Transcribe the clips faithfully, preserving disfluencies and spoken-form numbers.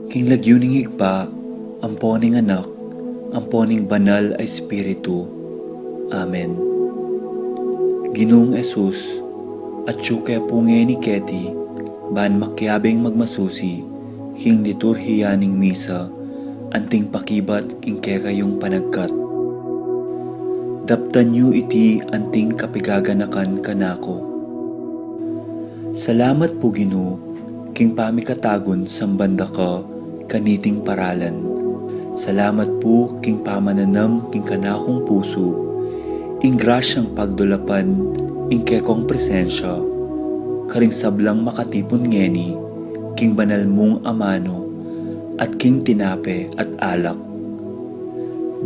King lagyu ning Ibpa, ampo ning Anak, ampo ning Banal a Espiritu. Amen. Ginung Jesus, atyu ke pu ngeni keti, ban makiabing magmasusi king liturhiya ning misa, anting pakibat king kekayung panagkat. Daptan yu iti anting kapigaganakan kanaku. Salamat pu, Ginu, king pamikatagun samban da ka kaniting paralan. Salamat pu king pamananam king kanakung pusu ing grasyang pagdulapan ing kekong presensya karing sablang makatipun ngeni king banal mung amanu at king tinape at alak.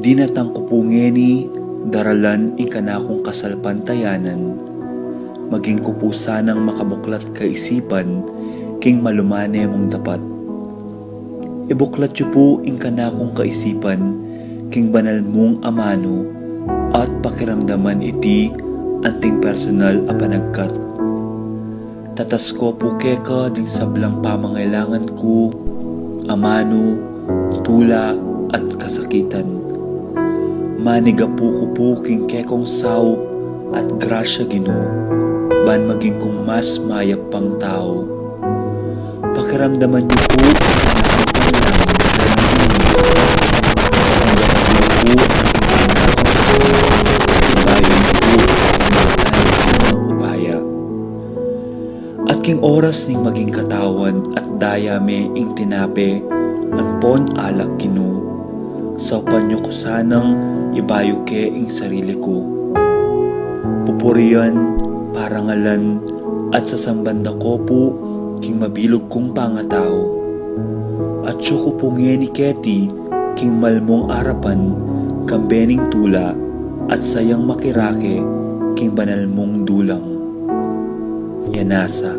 Dinatang ku pu ngeni daralan ing kanakung kasalpantayanan, maging ku pu sanang makabuklat kaisipan king malumane mung dapat. Ibuklat yu pu ing kanakung kaisipan king banal mung amanu at pakiramdaman iti anting personal a panagkat. Tatas ku pu keka ding sablang pamangailangan ku, amanu, tula, at kasakitan. Manigapu ku pu king kekong saup at grasya, Ginu, ban maging kung mas mayap pang tau. Pakiramdaman yu pu ang aking panalangin. Tanggap yu pu ang aking panalangin. Ibayu yu pu ang aking upaya. At king oras ning maging katawan at daya me ing tinape ampon alak, Ginu, saupan yu ku sanang ibayu ke ing sarili ku. Pupurian, parangalan, at sasamban da ku pu king mabilug kung pangatau. Atyu ku pu ngeni keti king malmung arapan kambe ning tula at sayang makirake king banal mung dulang. Yanasa.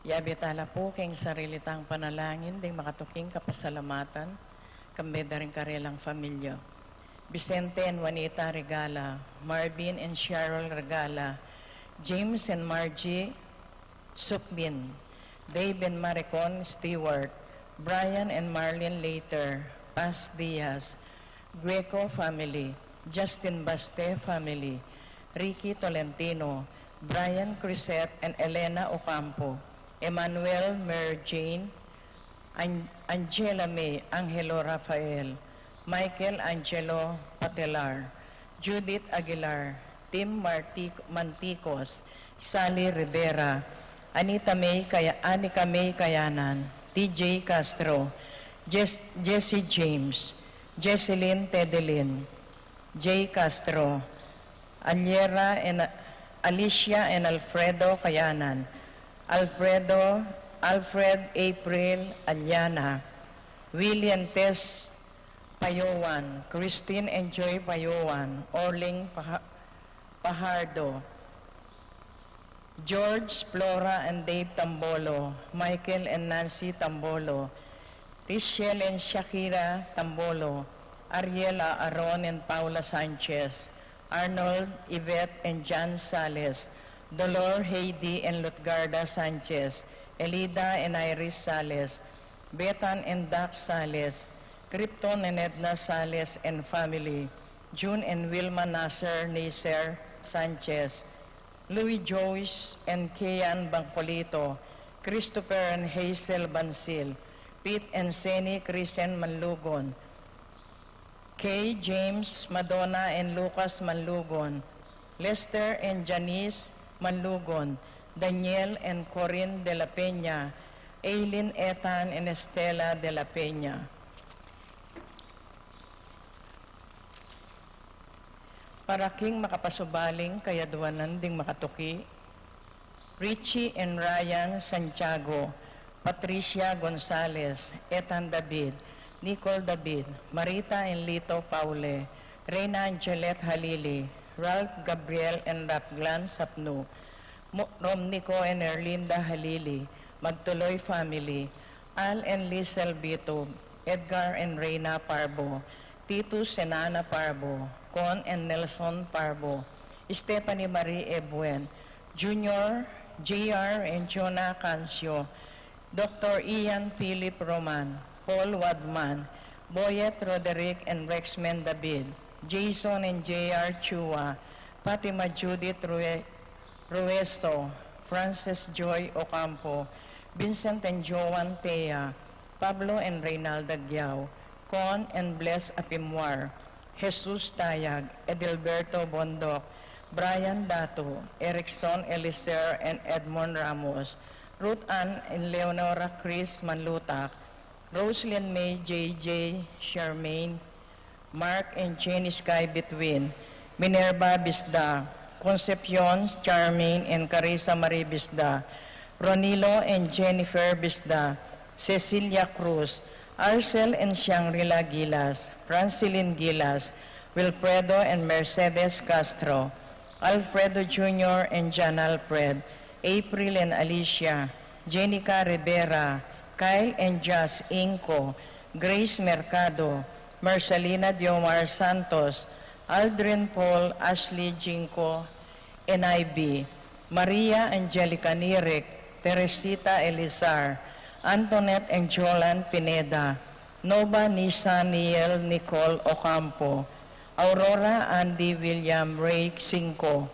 Yabe tala pu king sarili tang panalangin ding makatuking kapasalamatan, kambe da ring karelang familia. Vicente and Juanita Regala, Marvin and Cheryl Regala, James and Margie Sukmin, Dave and Maricon Stewart, Brian and Marlene Later, Paz Diaz, Gueco family, Justin Baste family, Ricky Tolentino, Brian Crisette and Elena Ocampo, Emmanuel Mary Jane, An-, Angela May Angelo Rafael, Michael Angelo Patelar, Judith Aguilar, Tim Martic-, Manticos, Sally Rivera, Anita May Kaya-, Anika May Kayanan, T J Castro, Jes-, Jesse James, Jesselyn Tedelin, Jay Castro, Aliera and, Alicia and Alfredo Kayanan, Alfredo, Alfred, April, Aliana, Willie and Tess Payowan, Christine and Joy Payowan, Orling Paha-, Pajardo, George, Flora and Dave Tambolo, Michael and Nancy Tambolo, Richelle and Shakira Tambolo, Ariel, Aaron and Paula Sanchez, Arnold, Yvette and Jan Sales, Dolor, Heidi and Lutgarda Sanchez, Elida and Iris Sales, Bethan and Dax Sales, Krypton and Edna Sales and family, June and Wilma Nasser Nacer Sanchez, Louis Joyce and Kian Bangcolito, Christopher and Hazel Bansil, Pete and Seni Crisen Manlugon, Kay, James, Madonna and Lucas Manlugon, Lester and Janice Manlugon, Daniel and Corinne de la Peña, Aileen, Ethan and Estela de la Peña. Para king makapasubaling kayadwanan ding makatuki, Richie and Ryan Santiago, Patricia Gonzalez, Ethan David, Nicole David, Marita and Lito Paule, Reina Angelet Halili, Ralph Gabriel and Rapglan Sapnu, Mo-, Romnico and Erlinda Halili, Magtuloy family, Al and Lisel Bitub, Edgar and Reina Parbo, Titus and Ana Parbo, Con and Nelson Parbo, Stephanie Marie Ebuen, Junior, J R and Jonah Cancio, Doctor Ian Philip Roman, Paul Wadman, Boyet Roderick and Rexmen David, Jason and J R Chua, Fatima Judith Rue-, Rueso, Frances Joy Ocampo, Vincent and Joan Tea, Pablo and Reynalda Giao, Con and Bless Apimwar, Jesus Tayag, Edilberto Bondoc, Brian Datu, Erickson Elicer and Edmond Ramos, Ruth Ann and Leonora Chris Manlutak, Roslyn May J J, Charmaine, Mark and Jenny Sky Between, Minerva Bisda, Concepcion, Charmaine and Carissa Marie Bisda, Ronilo and Jennifer Bisda, Cecilia Cruz, Arcel and Shangri-La Gilas, Francilin Gilas, Wilfredo and Mercedes Castro, Alfredo Junior and John Alfred, April and Alicia, Jenica Rivera, Kyle and Jas Inco, Grace Mercado, Marcelina Diomar Santos, Aldrin Paul, Ashley Jinco, N I B, Maria Angelica Nirek, Teresita Elizar, Antoinette and Jolan Pineda, Nova Nisa Niel Nicole Ocampo, Aurora Andy William Ray Cinco,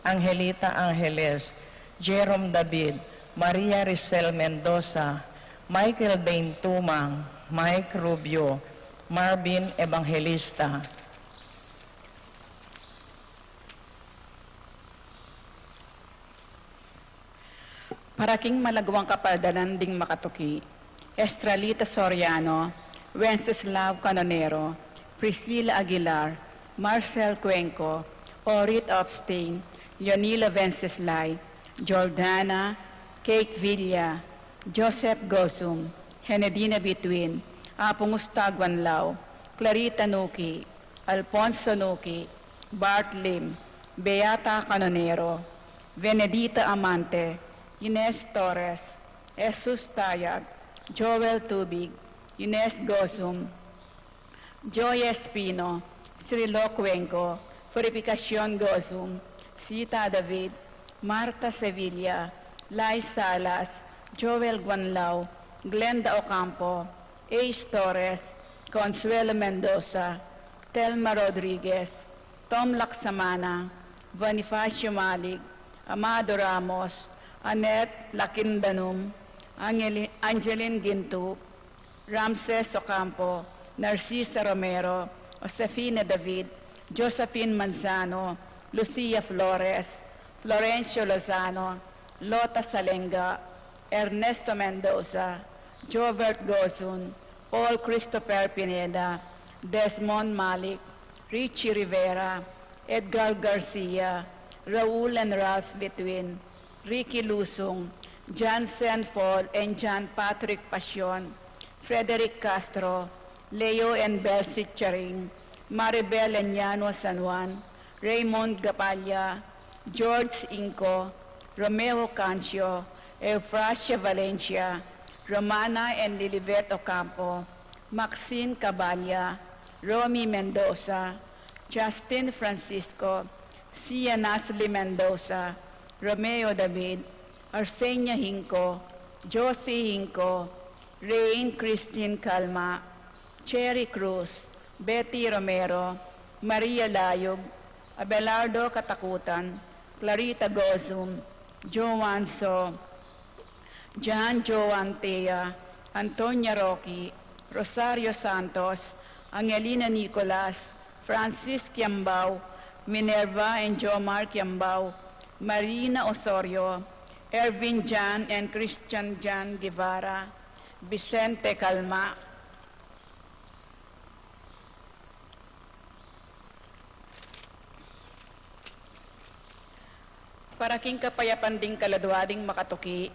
Angelita Angeles, Jerome David, Maria Ricel Mendoza, Michael Dane Tumang, Mike Rubio, Marvin Evangelista. Para king malagwang kapaldanan ding makatuki, Estralita Soriano, Wenceslao Canonero, Priscilla Aguilar, Marcel Cuenco, Orit Opstein, Leonila Wenceslai, Jordana, Kate Villa, Joseph Gozum, Henedina Between, Apung Ustaguan Lao, Clarita Nuki, Alfonso Nuki, Bart Lim, Beata Canonero, Benedita Amante, Ines Torres, Jesus Tayag, Joel Tubig, Ines Gozum, Joy Espino, Cirilo Cuenco, Purificacion Gozum, Sita David, Marta Sevilla, Lai Salas, Joel Guanlao, Glenda Ocampo, Ace Torres, Consuelo Mendoza, Telma Rodriguez, Tom Laksamana, Bonifacio Malig, Amado Ramos, Annette Lakindanum, Angeli-, Angeline Gintu, Ramses Ocampo, Narcisa Romero, Josefina David, Josephine Manzano, Lucia Flores, Florencio Lozano, Lota Salenga, Ernesto Mendoza, Jovert Gozun, Paul Christopher Pineda, Desmond Malik, Richie Rivera, Edgar Garcia, Raul and Ralph Between, Ricky Lusung, Jansen Paul and John Patrick Pasion, Frederick Castro, Leo and Belsit Charing, Maribel and Yano San Juan, Raymond Gapalla, George Inco, Romeo Cancio, Eufrasia Valencia, Romana and Lilibet Ocampo, Maxine Caballa, Romy Mendoza, Justin Francisco, Sia Nasli Mendoza, Romeo David, Arsenia Hinco, Josie Hinco, Rain Christine Calma, Cherry Cruz, Betty Romero, Maria Layug, Abelardo Katakutan, Clarita Gozum, Joan So, John Joan Tea, Antonia Rocky, Rosario Santos, Angelina Nicolas, Francis Kiambao, Minerva and Jomar Kiambao, Marina Osorio, Ervin John and Christian John Guevara, Vicente Calma. Para king kapayapan ding kaladua ding makatuki,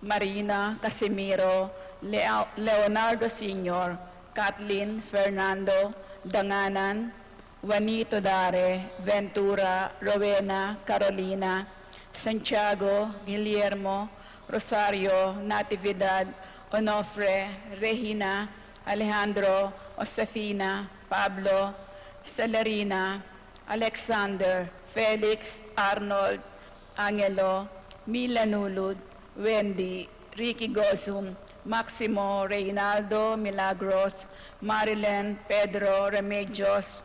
Marina, Casimiro, Leo-, Leonardo Senior, Kathleen, Fernando, Danganan, Juanito Dare, Ventura, Rowena, Carolina, Santiago, Guillermo, Rosario, Natividad, Onofre, Regina, Alejandro, Josefina, Pablo, Celerina, Alexander, Felix, Arnold, Angelo, Mila Nulud, Wendy, Ricky Gozum, Maximo, Reynaldo, Milagros, Marilyn, Pedro, Remedios,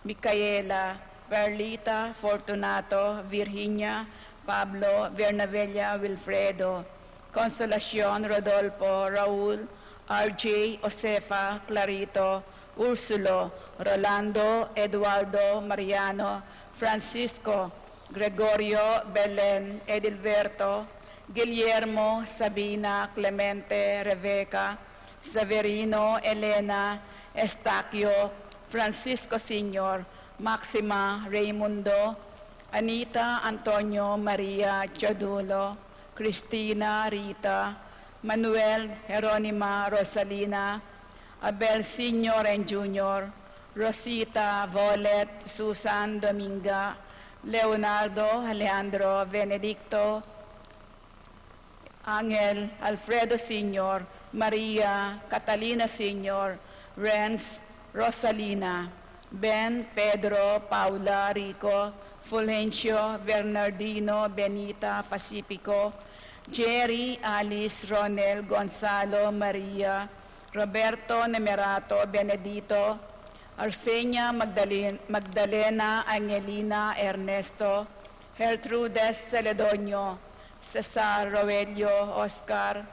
Micaela, Perlita, Fortunato, Virginia, Pablo, Bernabella, Wilfredo, Consolacion, Rodolfo, Raul, R J, Josefa, Clarito, Ursulo, Rolando, Eduardo, Mariano, Francisco, Gregorio, Belen, Edilberto, Guillermo, Sabina, Clemente, Rebeca, Severino, Elena, Estaquio, Francisco Senior, Maxima, Raimundo, Anita, Antonio, Maria, Teodulo, Cristina, Rita, Manuel, Jeronima, Rosalina, Abel Senior and Junior, Rosita, Volet, Susan, Dominga, Leonardo, Alejandro, Benedicto, Angel, Alfredo Senior, Maria, Catalina Senior, Renz, Rosalina, Ben, Pedro, Paula, Rico, Fulgencio, Bernardino, Benita, Pacifico, Jerry, Alice, Ronel, Gonzalo, Maria, Roberto, Nemerato, Benedito, Arsenia, Magdalen-, Magdalena, Angelina, Ernesto, Gertrudes, Celedonio, Cesar, Roelio, Oscar,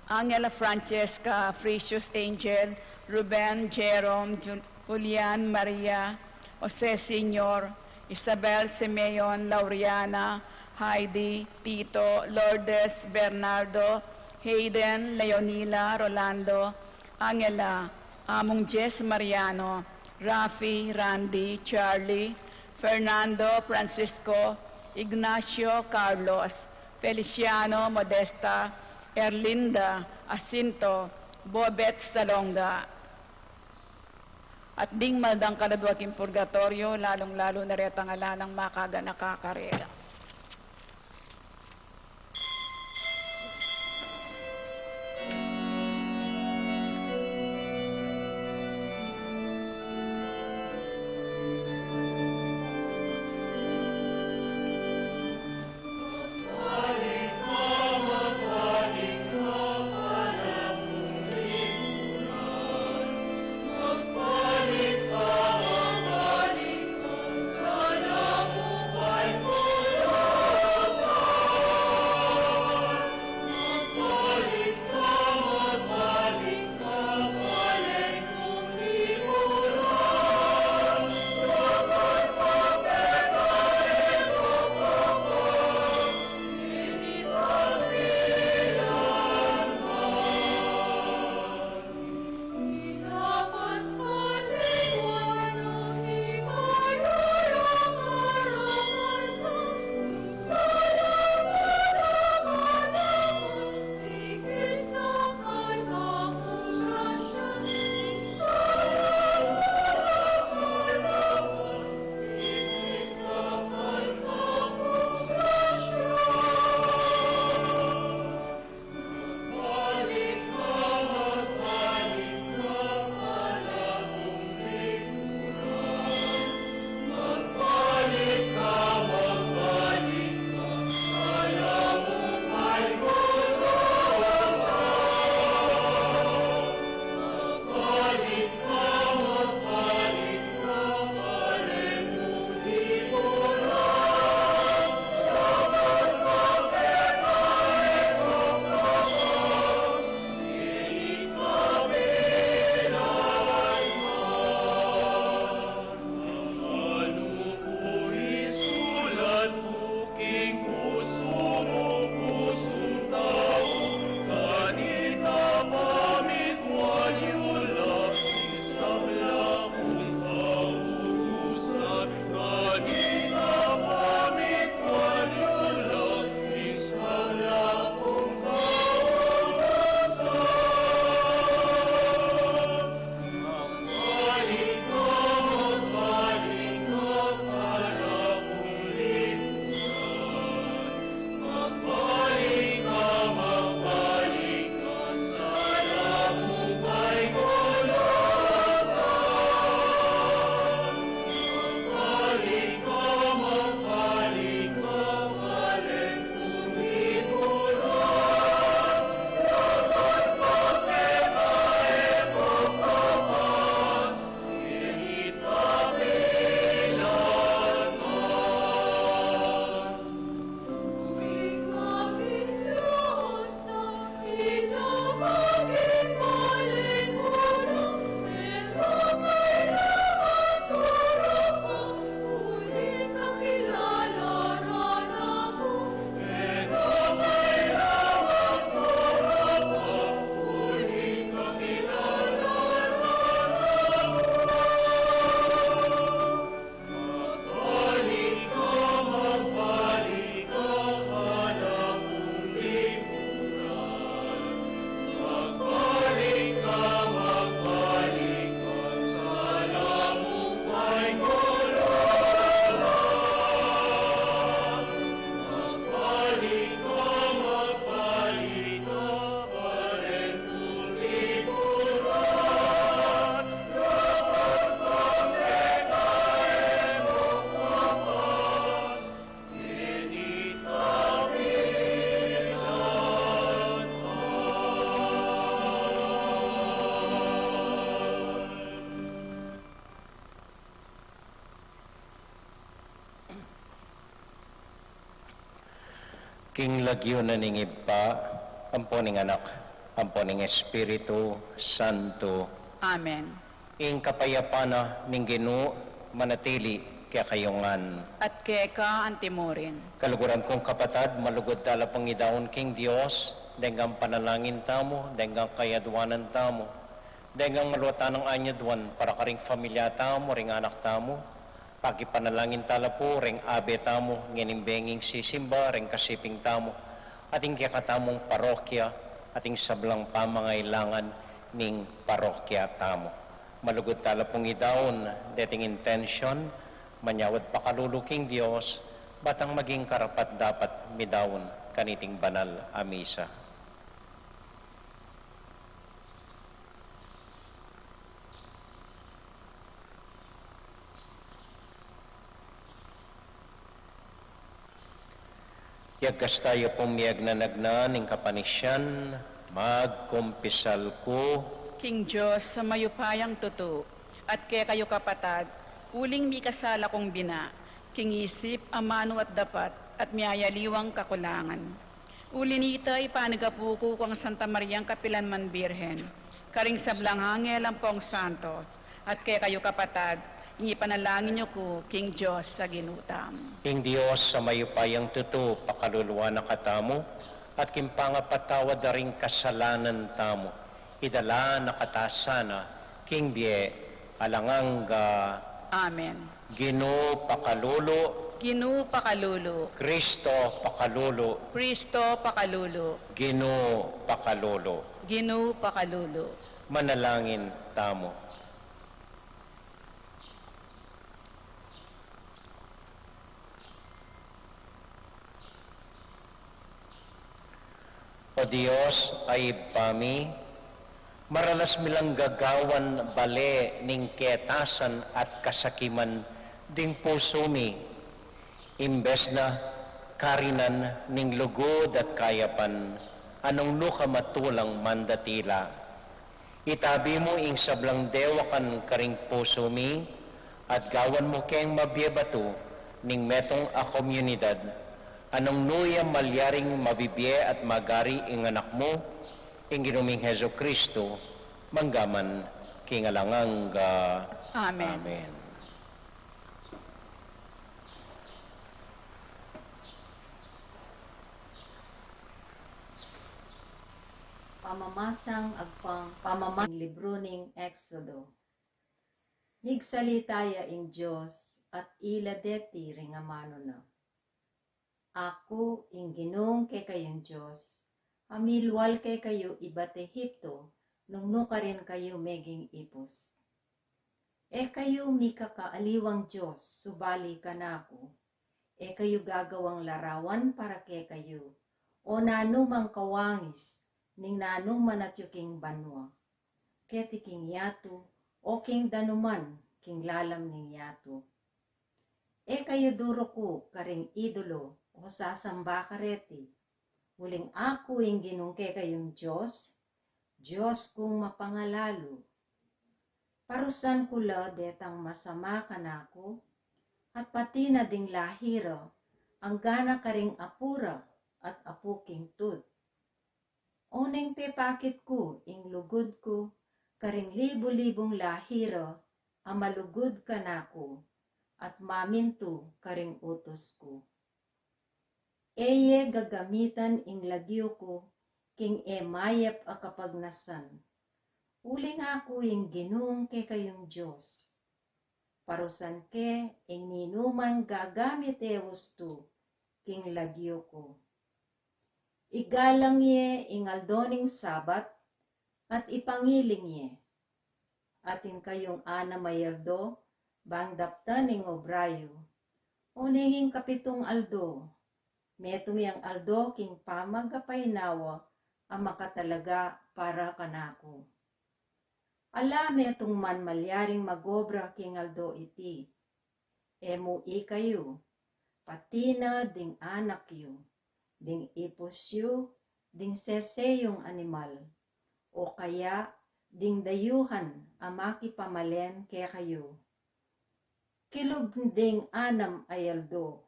Angela, Francesca, Precious, Angel, Ruben, Jerome, Jul-, Julian, Maria, Jose Senior, Isabel, Simeon, Lauriana, Heidi, Tito, Lourdes, Bernardo, Hayden, Leonila, Rolando, Angela, Among Jess, Mariano, Rafi, Randy, Charlie, Fernando, Francisco, Ignacio, Carlos, Feliciano, Modesta, Erlinda, Jacinto, Bobet, Salonga. At ding maldang kaladua king purgatoryo, lalung-lalu na retang ala nang makaganaka karela. King lagyu na ning Ibpa, ampo ning Anak, ampo ning Espiritu Santo. Amen. Ing kapayapan na ning Ginu manatili kekayu ngan. At keka antimurin. Kaluguran kung kapatad, malugud tala pung idaun king Dios, denggang panalangin tamu, denggang kayaduanan tamu, denggang maluatan nang anyadwan para karing familia tamu, ring anak tamu, pakipanalangin tala pu ring abe tamu, ngening benging sisimba, ring kasiping tamu, ating kekatamung parokya, ating sablang pamangailangan ning parokya tamu. Malugud tala pung idaun deting intensyon, manyawad pakalulu king Dios, batang maging karapat-dapat midaun kaniting banal a misa. Yagkas tayu pung miyagnanagnan ning kapanisian, magkumpisal ku. King Dios a mayupayang tutu, at kekayu kapatad, uling mikasala kung bina, king isip, amanu at dapat, at miyayaliwang kakulangan. Uli nita, ipanigapu ku kang Santa Mariang kapilanman Birhen, karing sablang anghel ampong santos, at kekayu kapatad, ing ipanalangin yu ku king Dios a Ginu tamu. Ing Dios a mayupayang tutu, pakaluluan na katamu, at king pangapatawad da ring kasalanan tamu, idala na kata sana king bie alang angga. Amen. Ginu pakalulu. Ginu pakalulu. Kristo pakalulu. Kristo pakalulu. Ginu pakalulu. Ginu pakalulu. Manalangin tamu. O Dios a Ibpa mi, maralas mi lang gagawan bale ning ketasan at kasakiman ding pusu mi, imbes na karinan ning lugud at kayapan a nung nu ka matulang mandatila. Itabi mu ing sablang dewakan karing pusu mi, at gawan mu keng mabie batu ning metung a komunidad, a nung nu ya malyaring mabibie at magari ing Anak mu, ing Ginu ming Jesucristo, mangga man king alang angga. Amen. Amen. Pamamasang agpang pamama-, ing libru ning Exodo. Migsalita ya ing Dios, at ila deti ring amanu na: Aku, ing Ginung kekayung Dios, a milual kekayu ibat Ehipto, nung nu karin kayu meging ipus. E kayu mikakaaliwang dios subali kanaku, e kayu gagawang larawan para kekayu, o nanumang kawangis ning nanuman atyu king banua, keti king yatu, o king danuman king lalam ning yatu. E kayu duruku karing idolo, o sasamba kareti. Uling aku ing Ginung kekayung Dios, Dios kung mapangalalu. Parusan ku la detang masama kanaku, at pati na ding lahi ra, anggana karing apu ra at apu king tud. Oneng pepakit ku ing lugud ku karing libu-libung lahi ra a malugud kanaku, at mamintu karing utus ku. E ye gagamitan ing lagyu ku king e mayap a kapagnasan. Uling aku ing Ginung kekayung Dios. Parusan ke ing ninuman gagamit e ustu king lagyu ku. Igalang ye ing aldo ning Sabat, at ipangiling ye. At ing kayung anam a aldo, bang daptan ing obra yu, oneng ing kapitung aldo, metung yang aldo king pamagpainawa a makatalaga para kanaku. Ala metung man malyaring magobra king aldo iti. E mu ikayu, pati na ding anak yu, ding ipus yu, ding sese yung animal, o kaya ding dayuhan a makipamalen kekayu. Kilub ding anam a aldo,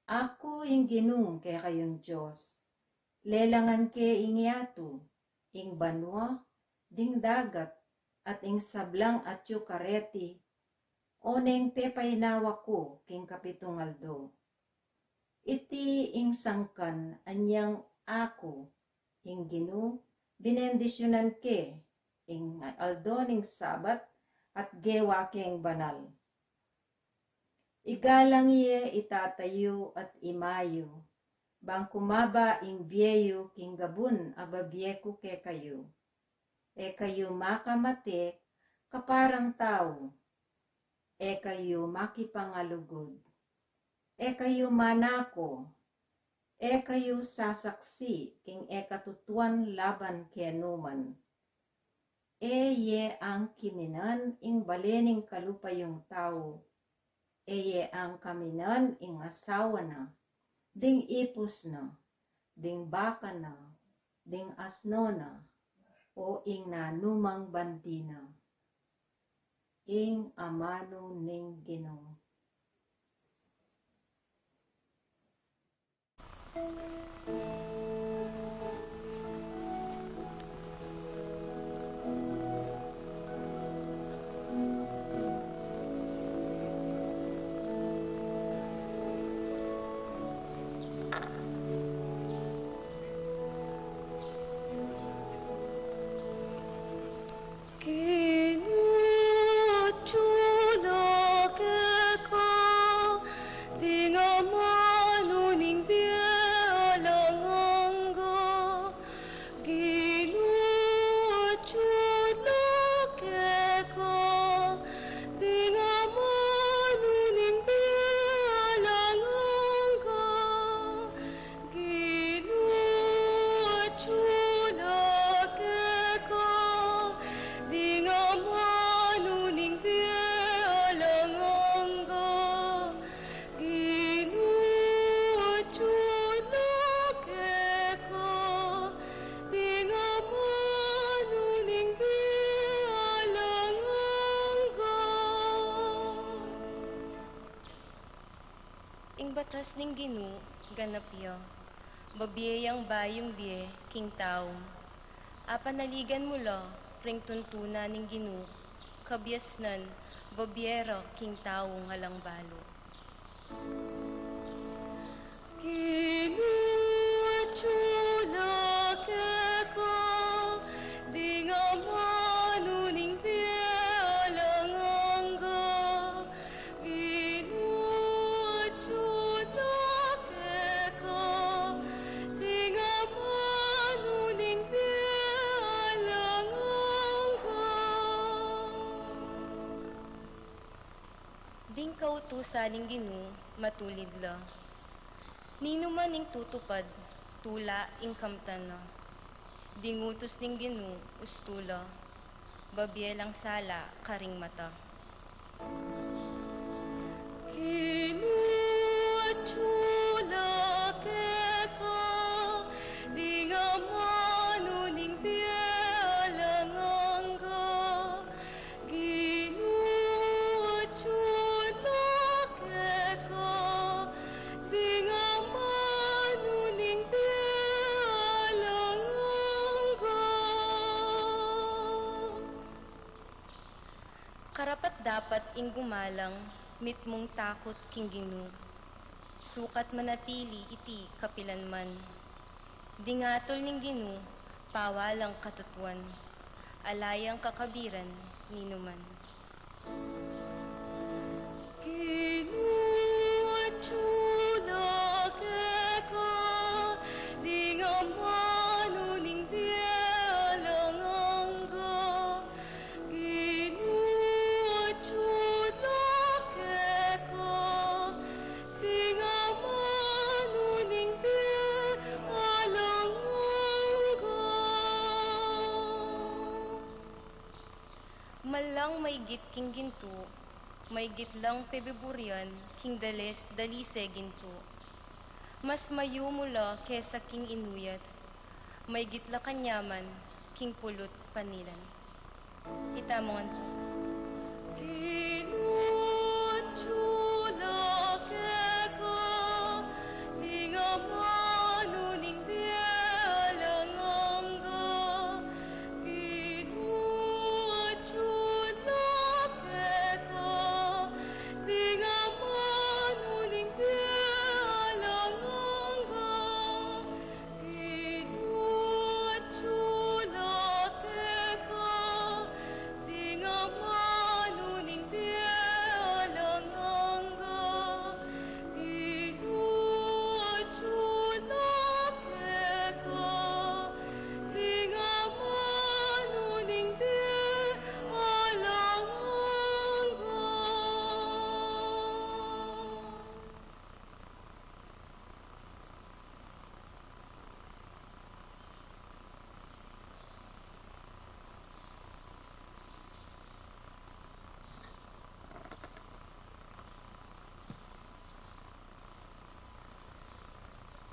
Aku ing Ginu kekayung Dios. Lelangan ke ing yatu, ing banua, ding dagat, at ing sablang atyu kareti, o neng pepainawa ku king kapitung aldo. Iti ing sangkan anyang aku, ing Ginu, binendisyunan ke ing aldo ning Sabat at gewa keng banal. Igalang ye i tata yu at i ama yu, bang kumaba ing bie yu king gabun a babie ku kekayu. E kayu makamate kaparang tau, e kayu makipangalugud, e kayu manako, e kayu sasaksi king e katutuan laban kenu man. E ye ang kaminan ing bale ning kalupa yung tau, e ye ang kaminan ing asawa na, ding ipus na, ding baka na, ding asno na, o ing nanumang bandi na. Ing amanu ning Ginu. Ginu, atyu la keka, ding amanu ning bie alang angga. Ginu, atyu la keka, ding amanu ning bie alang angga. Ginu, atyu la keka, ding amanu ning bie alang angga. Ginu, atyu la keka, ding amanu ning bie alang angga. Ing batas ning Ginu, ganap ya. Babie yang bayung bie king tau. Apanaligan mu la ring tuntunan ning Ginu, kabiasnan babie ra king taung alang balu. Ginu, atyu la keka, ding amanu ning bie alang angga. Ginu, atyu la keka, ding amanu ning bie alang angga. Ding kautusan ning Ginu matulid la. Ninuman ing tutupad, tula ing kamtan na. Ding utus ning Ginu ustu la, babie lang sala karing mata. Ginu, atyu la keka, ding amanu ning bie alang angga. Ginu, atyu la keka, ding amanu ning bie alang angga. Karapat-dapat ing gumalang mitmung takut king Ginu. Sukat manatili iti kapilanman. Ding atul ning Ginu, pawalang katutuan, ala yang kakabiran ninuman. Ginu, atyu la keka, ding amanu ning bie alang angga. Ginu, atyu la keka, ding amanu ning bie alang angga. Malang maigit king gintu, maigit lang pebeburian king dales-, dalise gintu. Mas mayumu la kesa king inuyat, maigit la kanyaman king pulut panilan. Itamu ngan pu. Ginu, atyu la keka,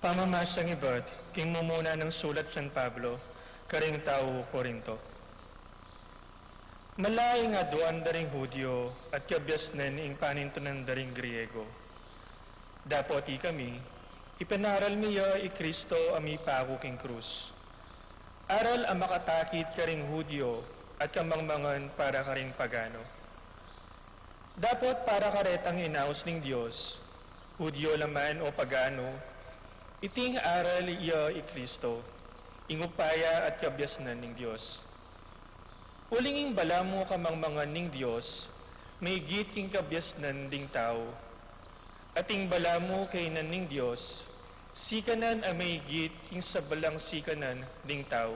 Pamamasang ibat king mumuna nang sulat San Pablo karing tau Corinto. Mala ing aduan da ring Judio at kabiasnan ing panintunan da ring Griego. Dapot ikami, ipinaral mi ya i Kristo a mipaku king krus. Aral a makatakit karing Judio at kamangmangan para karing pagano. Dapot para karetang inaus ning Dios, Judio la man o pagano, iting aral ya i Kristo, ing upaya at kabiasnan ning Dios. Uling ing balamu kamangmangan ning Dios, maigit king kabiasnan ding tau. At ing balamu kainan ning Dios, sikanan a maigit king sablang sikanan ding tau.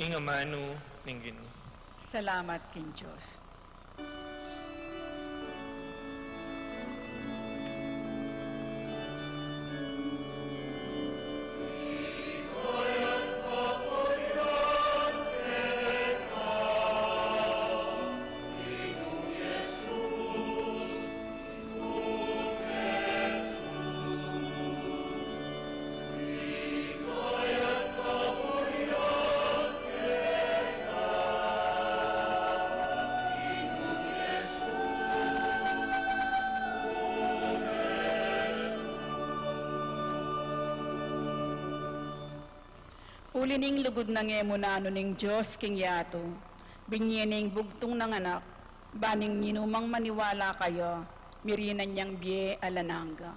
Ing amanu ning Ginu. Salamat king Dios. Uli ning lugud na ngemunanu ning Dios king yatu, binye ne ing bugtung nang anak, ban ing ninumang maniwala kaya, mirinan yang bie alang angga.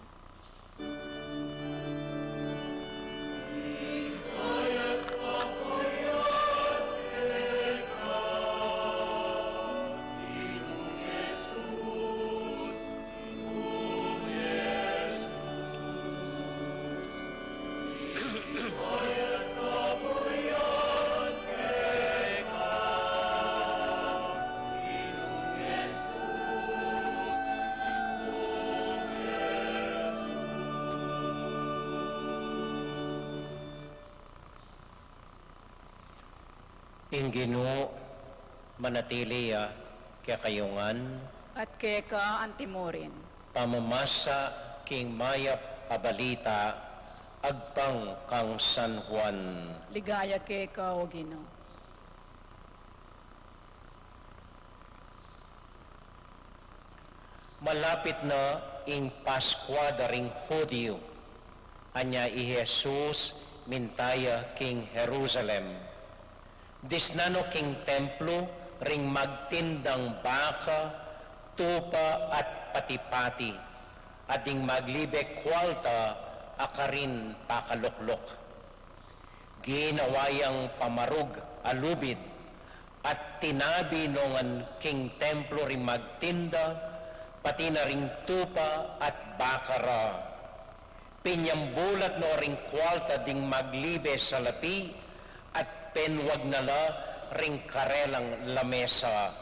Ing Ginu manatili ya kekayu ngan. At keka antimurin. Pamamasa king mayap a balita agpang kang San Juan. Ligaya keka, O Ginu. Malapit na ing Paskua da ring Judio, anya i Jesus minta ya king Jerusalem. Disnan no king templo ring magtindang baka, tupa at pati-pati, at ding maglibe kualta a karin pakalukluk. Ginawa yang pamarug a lubid, at tinabi no ngan king templo ring magtinda, pati na ring tupa at baka ra. Pinyambulat no ring kualta ding maglibe salapi, at penwag na la ring karelang lamesa.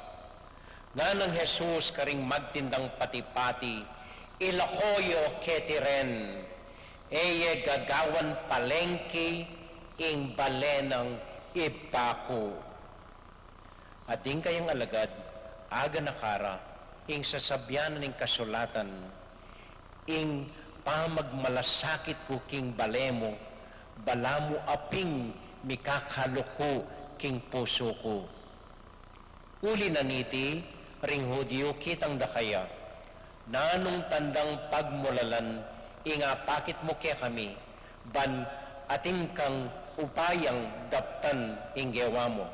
Nganang Jesus karing magtindang pati-pati, Ilako yu keti ren, e ye gagawan palengki ing bale nang Ibpa ku. At ding kayang alagad, aganaka ra ing sasabyan ning kasulatan, ing pamagmalasakit ku king bale mu, balamu a pin mikakaluk ku king pusu ku. Uli na niti, ring Judio kitang da kaya, nanung tandang pagmulalan ing apakit mu kekami, ban atin kang upayang daptan ing gewa mu?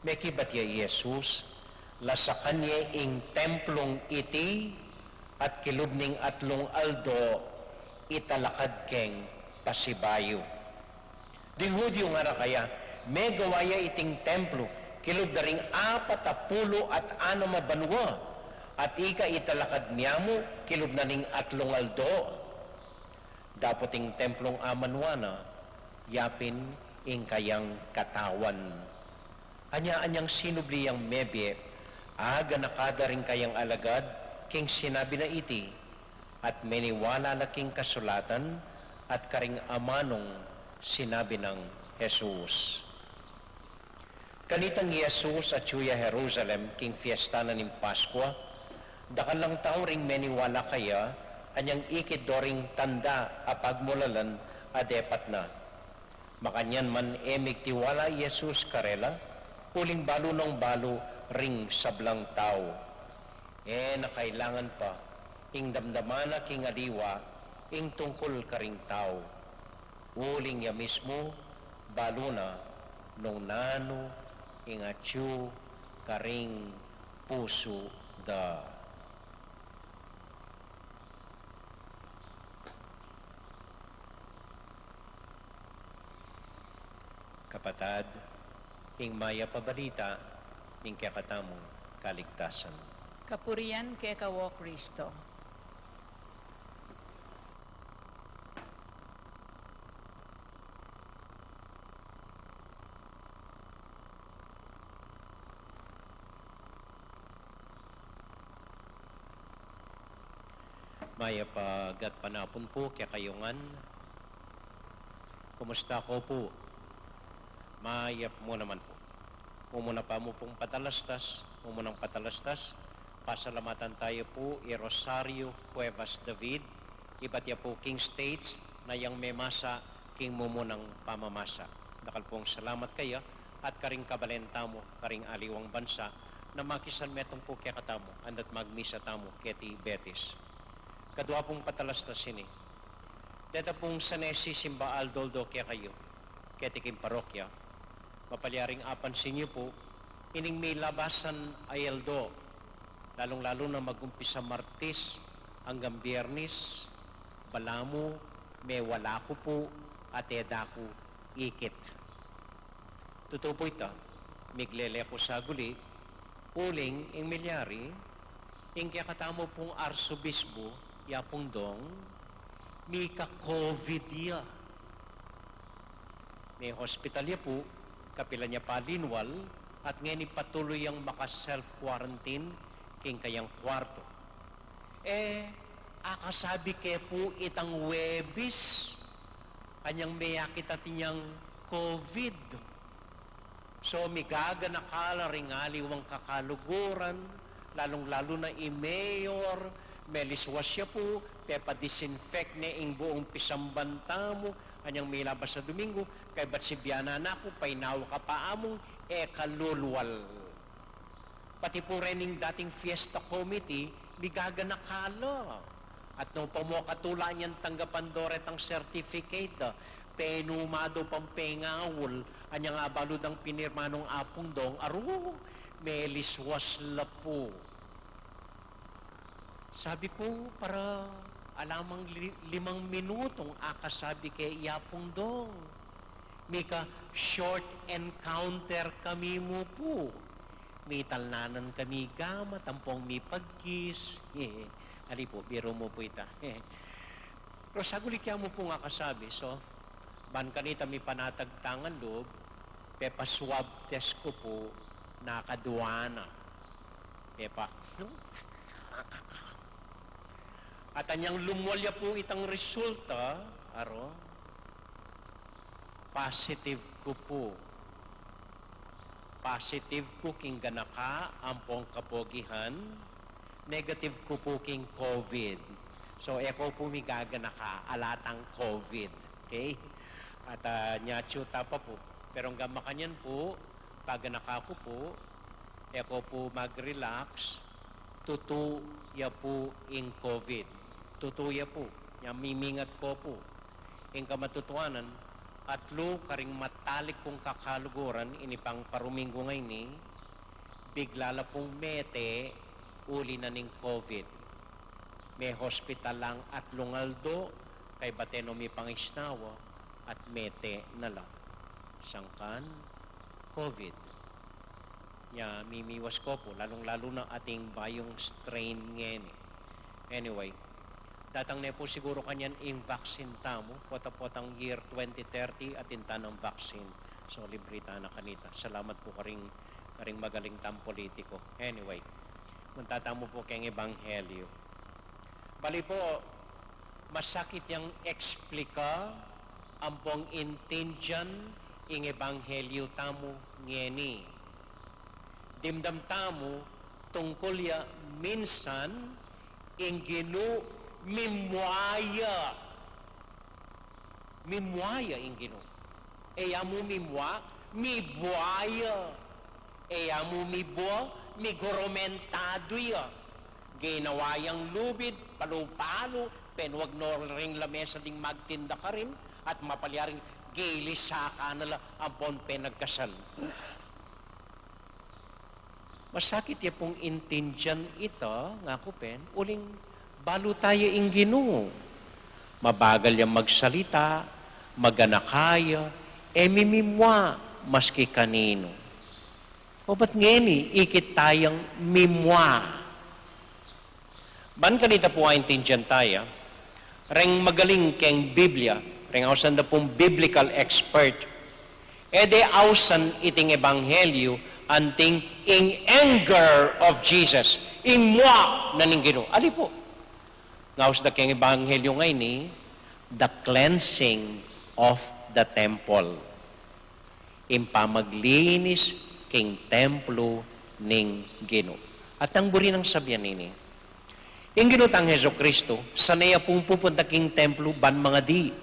Mekibat ya i Jesus, lasakan ye ing templong iti, at kilub ning atlung aldo, italakad keng pasibayu. Ding Judio ngara kaya, megawa ya iting templo kilub da ring apat a pulu at anam a banua, at ika italakad ne mu kilub na ning atlung aldo. Dapot ing templong amanua na, yapin ing kayang katawan. Anya-anyang sinubli yang mebie, aganaka da ring kayang alagad king sinabi na iti, at meniwala la king kasulatan at karing amanung sinabi nang Jesus. Kanitang i Jesus atyu ya Jerusalem king fiesta na ning Paskua, dakal lang tau ring meniwala kaya, Anyang ikit do ring tanda a pagmulalan a depat na. Makanyan man e migtiwala i Jesus karela, uling balu nong balu ring sablang tau. E na kailangan pa ing damdaman na king aliwa ing tungkul karing tau. Uling ya mismu, balu na nung nanu ing atyu karing pusu da. Kapatad, ing mayap a balita ning kekatamung kaligtasan. Kapurian keka, o Kristo. Mayap a gatpanapun pu kekayu ngan. Kumusta ko pu? Mayap mu naman pu. Mumuna pa mu pung patalastas, mumunang patalastas, pasalamatan taya pu i Rosario Cuevas David, ibat ya pu king States, na yang memasa king mumunang pamamasa. Dakal pung salamat kaya at karing kabalen tamu karing aliwang bansa na makisan metung pu kekatamu, andat magmisa tamu keti Betis. Kadua pung patalastas ini. Deta pung sanesi simba aldo-aldo kekayu keti king parokya. Mapalyaring apansin yu pu, ining milabasan a aldo, lalung-lalu na magumpisa Martis anggang Biernis, balamu mewala ku pu at e da ku ikit. Tutu pu ita, miglele ku saguli, uling ing milyari, ing kekatamu pung arsobisbu, i Apung Dong, mika-COVID ya. Me-hospital ya pu, kapilan ya pa linwal, at ngeni patuloy yang maka-self-quarantine king kayang kwarto. E, akasabi ke pu itang Webis, anyang meyakit atin yang COVID. So, migaganaka la ring aliwang kakaluguran, lalung-lalu na i mayor, meliswas ya pu, pepa-disinfect ne ing buung pisamban tamu, anyang milabas a Domingo, kaybat sibianan na ku, painawa ka pa amung, e ka lulwal. Pati pu rening dating fiesta committee, migaganaka la. At nung pamokatula niyang tanggapan do retang certificate, penuma do pang pengawul, anyang abalu dang pinirma nung Apung Dong, aru, meliswas la pu. Sabi ku, para alamang li-, limang minutung akasabi ke i Apung Dong. Mika-short encounter kami mu pu. Mitalnanan kami gamat, ampong mipag-kiss. Ali pu, biru mu pu ita. Pero saguli kaya mu pung akasabi, so, ban kanita mipanatag tangan lub, pepa-swab test ku pu, nakadua na. Pepa-, at anyang lumwal ya pu itang resulta, aru, positive ku pu. Positive ku king ganaka ampong kapogihan, negative ku pu king COVID. So, e ko pu migaganaka, ala tang COVID. Okay? At, ah, nyatsu ta pa pu. Pero anggang makanyan pu, paganaka ku pu, e ko pu mag-relax, tutu ya pu ing COVID. Tutu ya pu, nya mimingat ko pu. Ing kamatutuanan, atlu karing matalik kung kakaluguran ini pang paruminggu ngeni, bigla la pung mete uli na ning COVID. Me-hospital lang atlung aldo, kaybat e no mipangisnawa, at mete na la. Sangkan COVID. Nya mimiwas ko pu, lalung-lalu na ating bayung strain ngeni. Anyway, datang ne pu siguru kanyan ing vaccine tamu, pota-potang year twenty thirty atin tana ing vaccine. So, libre ta na kanita. Salamat pu karing, karing magaling tang politiko. Anyway, munta tamu pu keng ebanghelyo. Bali pu, masakit yang eksplika ampong intindian ing ebanghelyo tamu ngeni. Dimdam tamu tungkul ya minsan ing Ginu Mimua ya. Mimua ya ing Ginu. E ya mu mimua, mibua ya. E ya mu mibua, migurumentadu ya. Ginawa yang lubid, palu-palu, penwag no ring lamesa ding magtinda karin, at mapalyaring gilisa ka na la ampon penagkasal. Masakit ya pung intindian ita, ngaku pin, uling balu taya ing Ginu. Mabagal yang magsalita, maganaka ya, e mimimua maski kaninu. O ba't ngeni ikit tayang mimua? Ban kanita pu aintindian taya, reng magaling keng Biblia, reng ausan da pung biblical expert, e de ausan iting ebanghelyu anting ing anger of Jesus, ing mua na ning Ginu. Ali pu? Ngaus da keng ebanghelyu ngeni, the cleansing of the temple. Ing pamaglinis king templo ning Ginu. At nang buri nang sabian ini, ing Ginu tang Jesucristo, sanay ya pung pupunta king templo ban mangadi.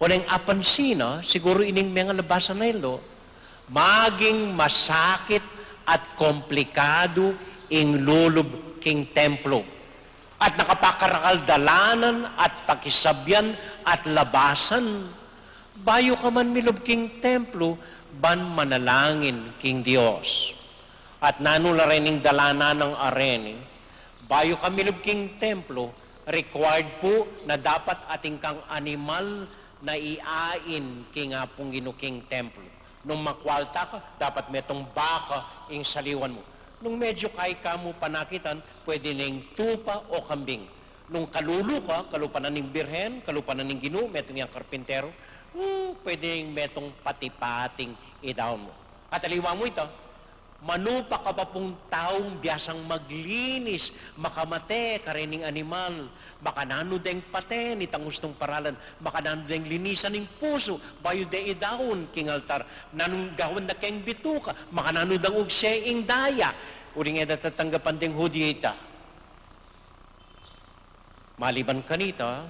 Uling apansin na, siguru ining menga labasan na ilo, maging masakit at komplikadu ing lulub king templo. At nakapakarakal dalanan at pakisabian at labasan. Bayu ka man milub king templo, ban manalangin king Dios. At nanu la rening dalanan nang areni, bayu ka milub king templo, required pu na dapat atin kang animal na iain king Apung Ginu king templo. Nung makwalta ka, dapat metung baka ing saliwan mu. Nung medyu kaya ka mu panakitan, pwede neng tupa o kambing. Nung kalulu ka, kalupa na ning Birhen, kalupa na ning Ginu, metung yang karpintero, hmm, pwede neng metung pati-pating idaun mu. At aliwa mu ita, manupa ka pa pung taung biasang maglinis, makamate karening animal, makananu deng pate nitang ustung paralan, makananu deng linisan ing pusu, bayu de idaun king altar, nanung gawan da keng bituka, makananu dang ugse ing daya, uling e da tatanggapan deng Hudyu ita. Maliban kanita,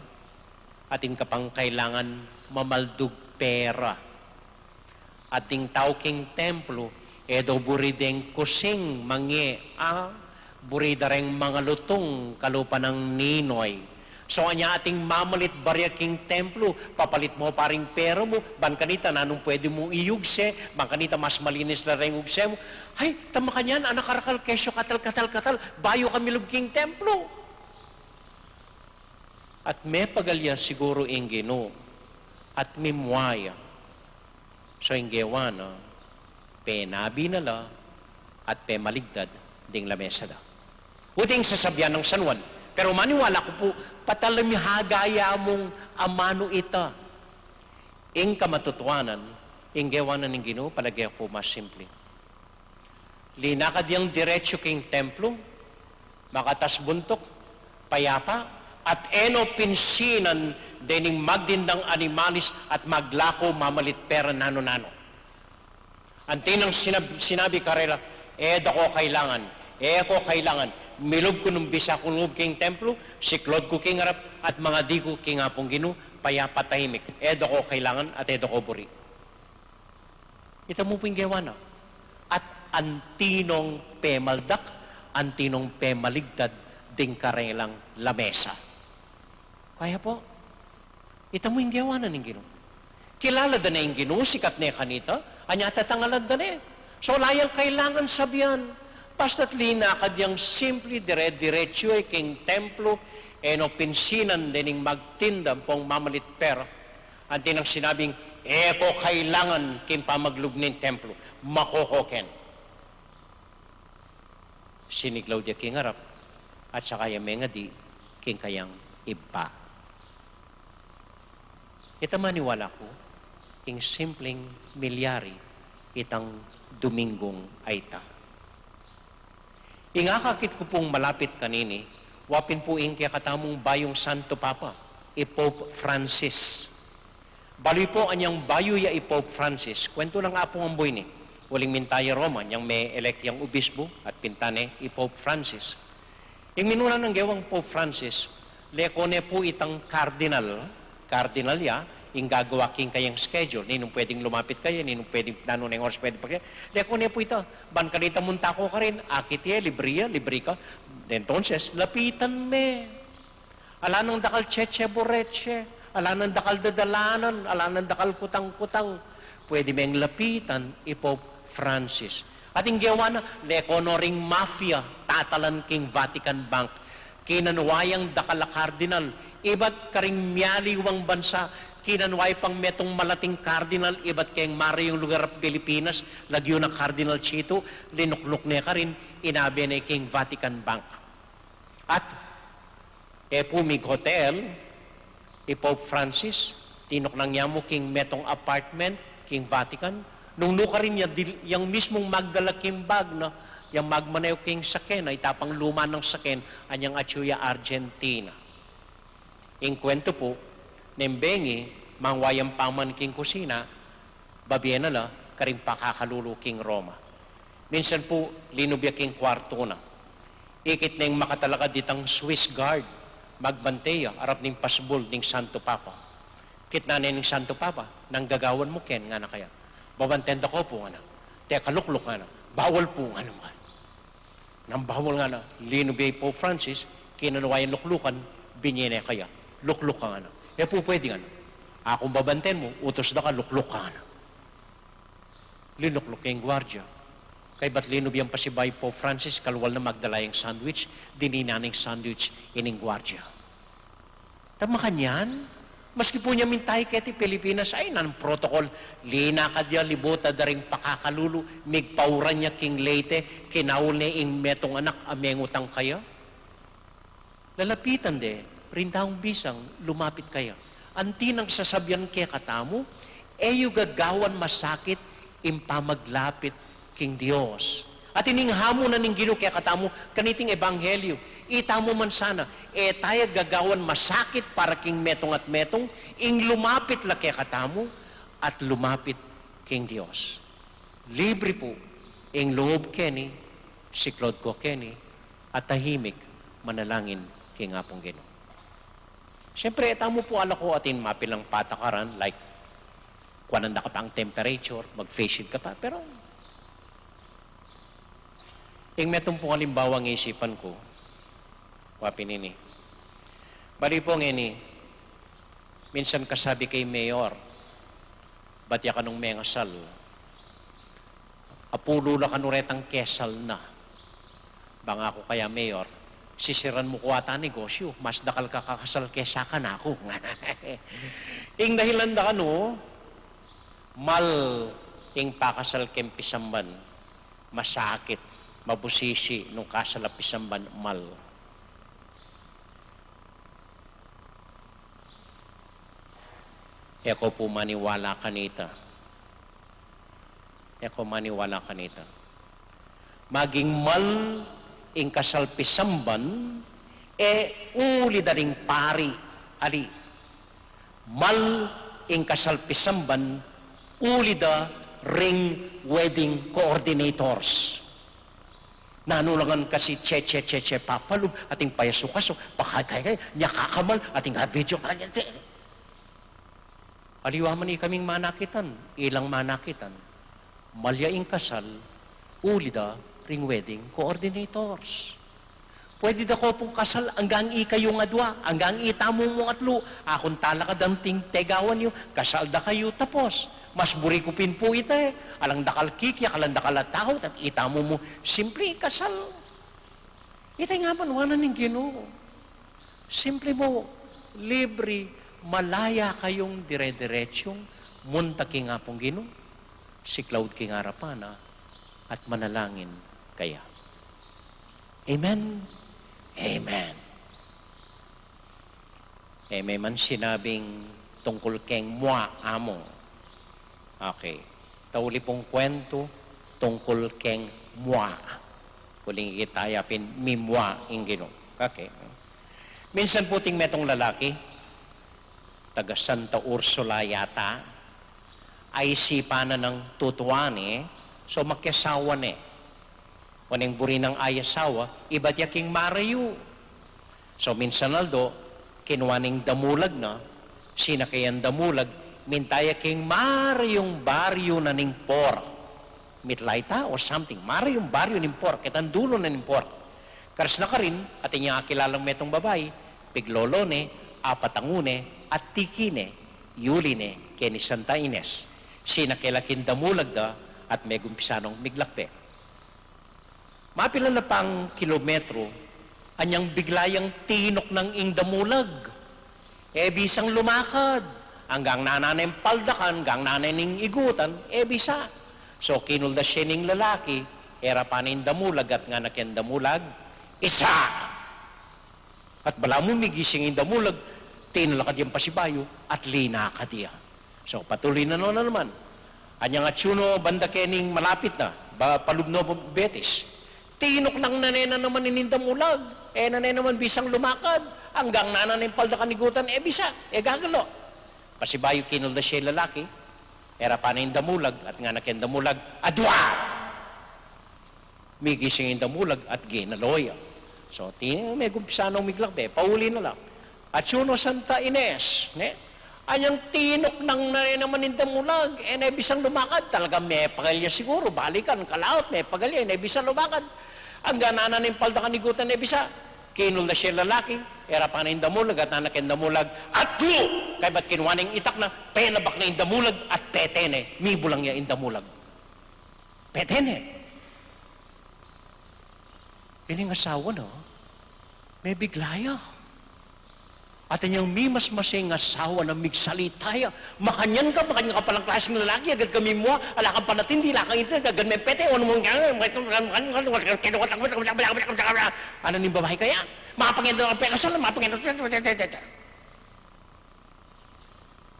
atin ka pang kailangan mamaldug pera. At ding tau king templo, e do buri deng kusing, mangie, a, buri da reng mangalutung, kalupa nang ninoy. So, anya atin mamalit barya king templo, papalit mu pa ring pera mu, ban kanita nanung pwede mu iugse, ban kanita mas malinis la reng ugse mu. Ay, ta makanyan, anak karakal kesyo katal, katal, katal, bayu ka milub king templo. At mepagal ya siguru ing Ginu, at mimua ya. So ing gewa na, penabi na la, at pemaligtad ding lamesa da. Uting sasabian nang San Juan, pero maniwala ku pu, patalimihaga ya mung amanu ita. Ing kamatutuanan, ing gewa na ning Ginu, palage ku mas simple. Linakad yang diretsu king templo, makatas buntuk, payapa, at e no pinsinan dening magtindang animalis at maglaku mamalit pera nanu-nanu. Anti nang sinab-, sinabi karela, "E da ko kailangan, e ko kailangan, milub ku nung bisa kung lub king templo, siklod ku king arap, at mangadi ku king Apung Ginu, payapa, tahimik, e da ko kailangan, at e da ko buri." Ita mu pu ing gewa na. At anti nong pemaldak, anti nong pemaligtad ding karelang lamesa. Kaya pu, ita mu ing gewa na ning Ginu. Kilala da ne ing Ginu, sikat ne kanita, anya tatangalan da ne. So, ala yang kailangan sabian. Basta't linakad yang simple, dire-diretsu e king templo, e no pinsinan dening magtinda ampong mamalit pera. Anti nang sinabing, "E ko kailangan king pamaglub ning templo, makokoken." Siniklaud ya king arap, at saka ya mengadi king kayang ibpa. Ita maniwala ku, ing simpleng milyari itang Dominggung a ita. Ing akakit ku pung malapit kanini, wa pin pu ing kekatamung bayung Santo Papa, i Pope Francis. Balu yu pu anyang bayu ya i Pope Francis, kwentu nang apung ambu ini, uling minta ya Roma, nyang me-elect yang obispo, at pinta ne i Pope Francis. Ing minuna nang gewang Pope Francis, Leko ne pu itang cardinal, cardinal ya, ing gagawa king kayang schedule, ninung pwedeng lumapit kaya, ninung pwedeng, nanu neng oras pwedeng pagkaya. Leko ne pu ita, ban kanita munta ko karin, akit ye, libre ya, libre ka. Entonces, lapitan me. Ala nang dakal cheche boreche, ala nang dakal dadalanan, ala nang dakal kutang-kutang. Pwede meng lapitan i Pope Francis. At ing gewa na, leko no ring mafia, tatalan king Vatican Bank. Kinanwa yang dakal a kardinal, ibat karing mialiwang bansa, kinanwa ya pang metung malating kardinal, ibat keng marayung lugar a Pilipinas, lagyu na Kardinal Chito, linukluk ne karin, inabe ne king Vatican Bank. At e pu mig-hotel i Pope Francis, tinuknang ya mu king metung apartment king Vatican. Nung nukarin ya, dil-, yang mismung magdala king bag na, yang magmaneho king saken, a ita pang luma nang saken, anyang atyu ya Argentina. Ing kwentu pu, neng bengi, mangwa yang paman king kusina, babie na la karing pakakalulu king Roma. Minsan pu, linub ya king kwartu na. Ikit neng makatalakad itang Swiss Guard, magbante ya arap ning pasbul ning Santo Papa. Kitnan ne ning Santo Papa, "Nanu gagawan mu ken?" ngana kaya. "Babanten da ko pu," ngana. "Teka, lukluk," ngana. "Bawal pu," ngana. Nanu bawal, ngana. Linub ya i Pope Francis, kinanwa yang luklukan, binye ne kaya. "Lukluk ka," ngana. "E pu pwede," ngana. "Aku ing babanten mu, utus da ka, lukluk ka," ngana. Linukluk ya ing guardia. Kaybat linub yang pasibayu i Pope Francis, kalwal na magdala yang sandwich, dinina neng sandwich ining guardia. Ta makanyan, maski pu nya minta ya keti Pilipinas, ay, nanu protocol, linakad ya, libutad da ring pakakalulu, migpauran ya king Leyte, kinaul ne ing metung anak a mengutang kaya. Lalapitan de ring taung bisang lumapit kaya. Anti nang sasabian kekatamu, e yu gagawan masakit ing pamaglapit king Dios. At ining hamu na ning Ginu kekatamu, kaniting ebanghelyu, itamu man sana, e taya gagawan masakit para king metung at metung, ing lumapit la kekatamu, at lumapit king Dios. Libre pu ing loob keni, siklaud ko keni, at tahimik manalangin king Apung Ginu. Siyempre, e tamu pu alako atin mapilang patakaran, like, kuanan da ka pang temperature, mag-face shield ka pa, pero ing metung pung alimbawa ing isipan ku, wa pin ini. Bali pu ngeni, minsan kasabi ke i mayor, bat ya kanung mengasal, apulu la kanu retang kesal na. Bang aku kaya, "Mayor, sisiran mu ku ata negosyu, mas dakal ka kakasal kesa kanaku." Ing dahilan da kanu, mal ing pakasal keng pisamban, masakit, mabusisi nung kasal a pisamban, mal. E ko pu maniwala kanita. E ko maniwala kanita. Maging mal ing kasal pisamban, e uli da ring pari, ali. Mal ing kasal pisamban, uli da ring wedding coordinators. Nanu la ngan kasi cheche, cheche, papalub, ating payasukasu, pakay, kay, kay, nya kakamal, ating ha video, kay, kay. Aliwa man ikaming manakitan, ilang manakitan. Mal ya ing kasal, uli da ring wedding coordinators. Pwede da ko pung kasal anggang ikayung adwa, anggang itamu mung atlu, akung talakad anting tegawan yu, kasal da kayu tapos. Mas buri ku pin pu ita e, alang dakal kikyak, alang dakal a tau, at itamu mu, simple kasal. Ita ing abanuan ning Ginu. Simple mu, libre, malaya kayung dire-diretsung munta king Apung Ginu, siklaud king arapan na, at manalangin kaya. Amen? Amen. E me man sinabing tungkul keng mua, amu. Okay. Tauli pung kwentu tungkul keng mua. Uling ikit taya pin mimua ing Ginu. Okay. Minsan pu ating metung lalaki, taga Santa Ursula yata, aisipan na nang tutuan e, so makiasawa ne. Oneng buri nang ayasawa, ibat ya king marayu. So minsan aldo, Kinua ne ing damulag na, sinake yang damulag, minta ya king marayung baryu na ning Porac. Mitla ita o something, marayung baryu ning Porac, ketang dulu na ning Porac. Karas na karin, atin yang akilalang metung babai, piglolo ne, apatangu ne, at tiki ne, yuli ne, keni Santa Ines. Sinake la king damulag da, at megumpisa nong miglakbe. Mapilan na pang kilometro, anyang bigla yang tinuknang ing damulag. E bisang lumakad, anggang nana neng paldakan, anggang nana neng igutan, e bisa. So, kinuldas ye ning lalaki, erapan ne ing damulag, at ngana keng damulag, "Isa!" At balamu migising ing damulag, tinalakad yang pasibayu, at linakad ya. So, patuloy na no naman. Anyang atsu no banda kening malapit na, ba, palub no Betis. Tinuknang na ne na naman ining damulag. E na ne naman bisang lumakad. Anggang nana neng paldakan, igutan, e bisa, e gagalo. Pasibayu kinuldas ye ing lalaki, erapan ne ing damulag, at ngana keng damulag, "Adua!" Migising ing damulag at ginalo ya. So, ti-, megumpisa nong miglakbe, pauli na la. Atsu no Santa Ines, ne? Anyang tinuknang na ne naman ing damulag, e ne bisang lumakad, talagang mepagal ya siguru, balikan, kalaut, mepagal ya, e ne bisang lumakad. Anggang nana neng paldakan, igutan, e bisa. Kinuldas ye ing lalaki, erapan ne ing damulag, at ngana keng damulag, "Atsu!" Kaybat kinua neng itak na, penabak ne ing damulag, at pete ne, mibulang ya ing damulag. Pete ne. Ining asawa na, mebigla ya. At anyang mimasmase ing asawa na, migsalita ya. "Makanyan ka, makanyan ka palang klaseng lalaki, agad ka mimua, ala kang panatindi, ala kang ito, agad mepete, o ano mo nga, ano ning babai kaya? Mapangen na pekasal, mapangen na."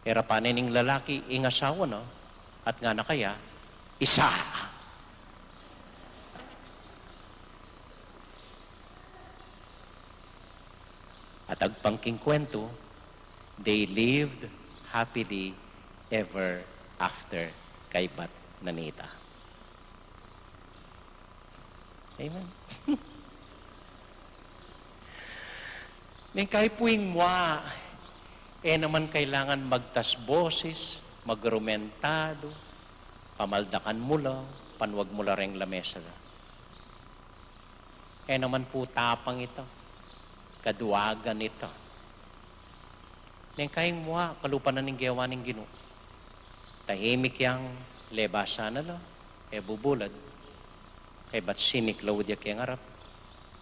Erapan ne ning lalaki ing asawa na, at ngana kaya, "Isa!" At agpang king kwentu, they lived happily ever after, kaybat na nita. Amen. Neng kayi pu ing mua, e naman kailangan magtas boses, magrumentado, pamaldakan mu la, panuag mu la reng lamesa da. E naman pu tapang ita, kaduagan ita. Neng kayi ing mua, kalupa na ning gewa ning Ginu. Tahimik yang lebasan na la, e bubulad, kaybat simik laud ya keng arap,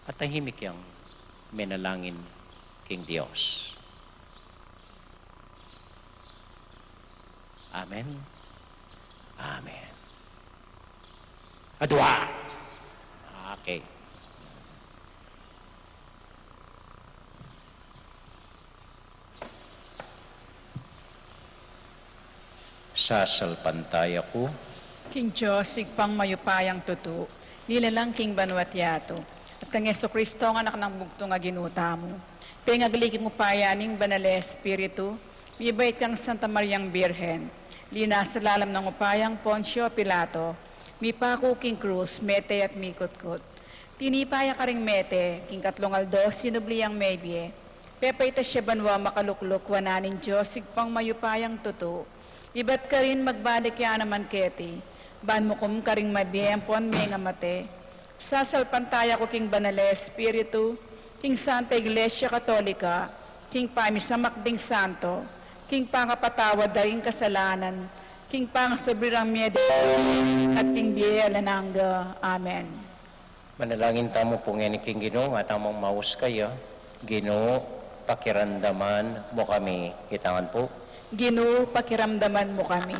at tahimik yang menalangin king Dios. Amen. Amen. Adua. Okay. Sasalpantaya ku king Dios, Ibpang mayupayang tutu, nilalang king banua't yatu, at kang Jesucristo, a Anak nang bugtung a Ginu tamu, pengagli king upaya ning Banal a Espiritu, mibait kang Santa Mariang Birhen, linas lalam nang upayang Poncio Pilato, mipaku king krus, mete at mikutkut. Tinipa ya karing mete, king katlung aldo sinubli yang mebie, pepaitas ya banua, makalukluk wanan ning Dios Ibpang mayupayang tutu, ibat karin magbalik ya naman keti, ban mukum karing mabie ampon mengamate. Sasalpantaya ku king Banal a Espiritu, king Santa Iglesia Katolika, king pamisamak ding santo, king pangapatawad da ring kasalanan, king pangasubli rang mie ding, at king bie alang angga. Amen. Manalangin tamu pu ngeni king Ginu, nga tamung maus kaya. Ginu, pakiramdaman mu kami. Itangan pu. Ginu, pakiramdaman mu kami.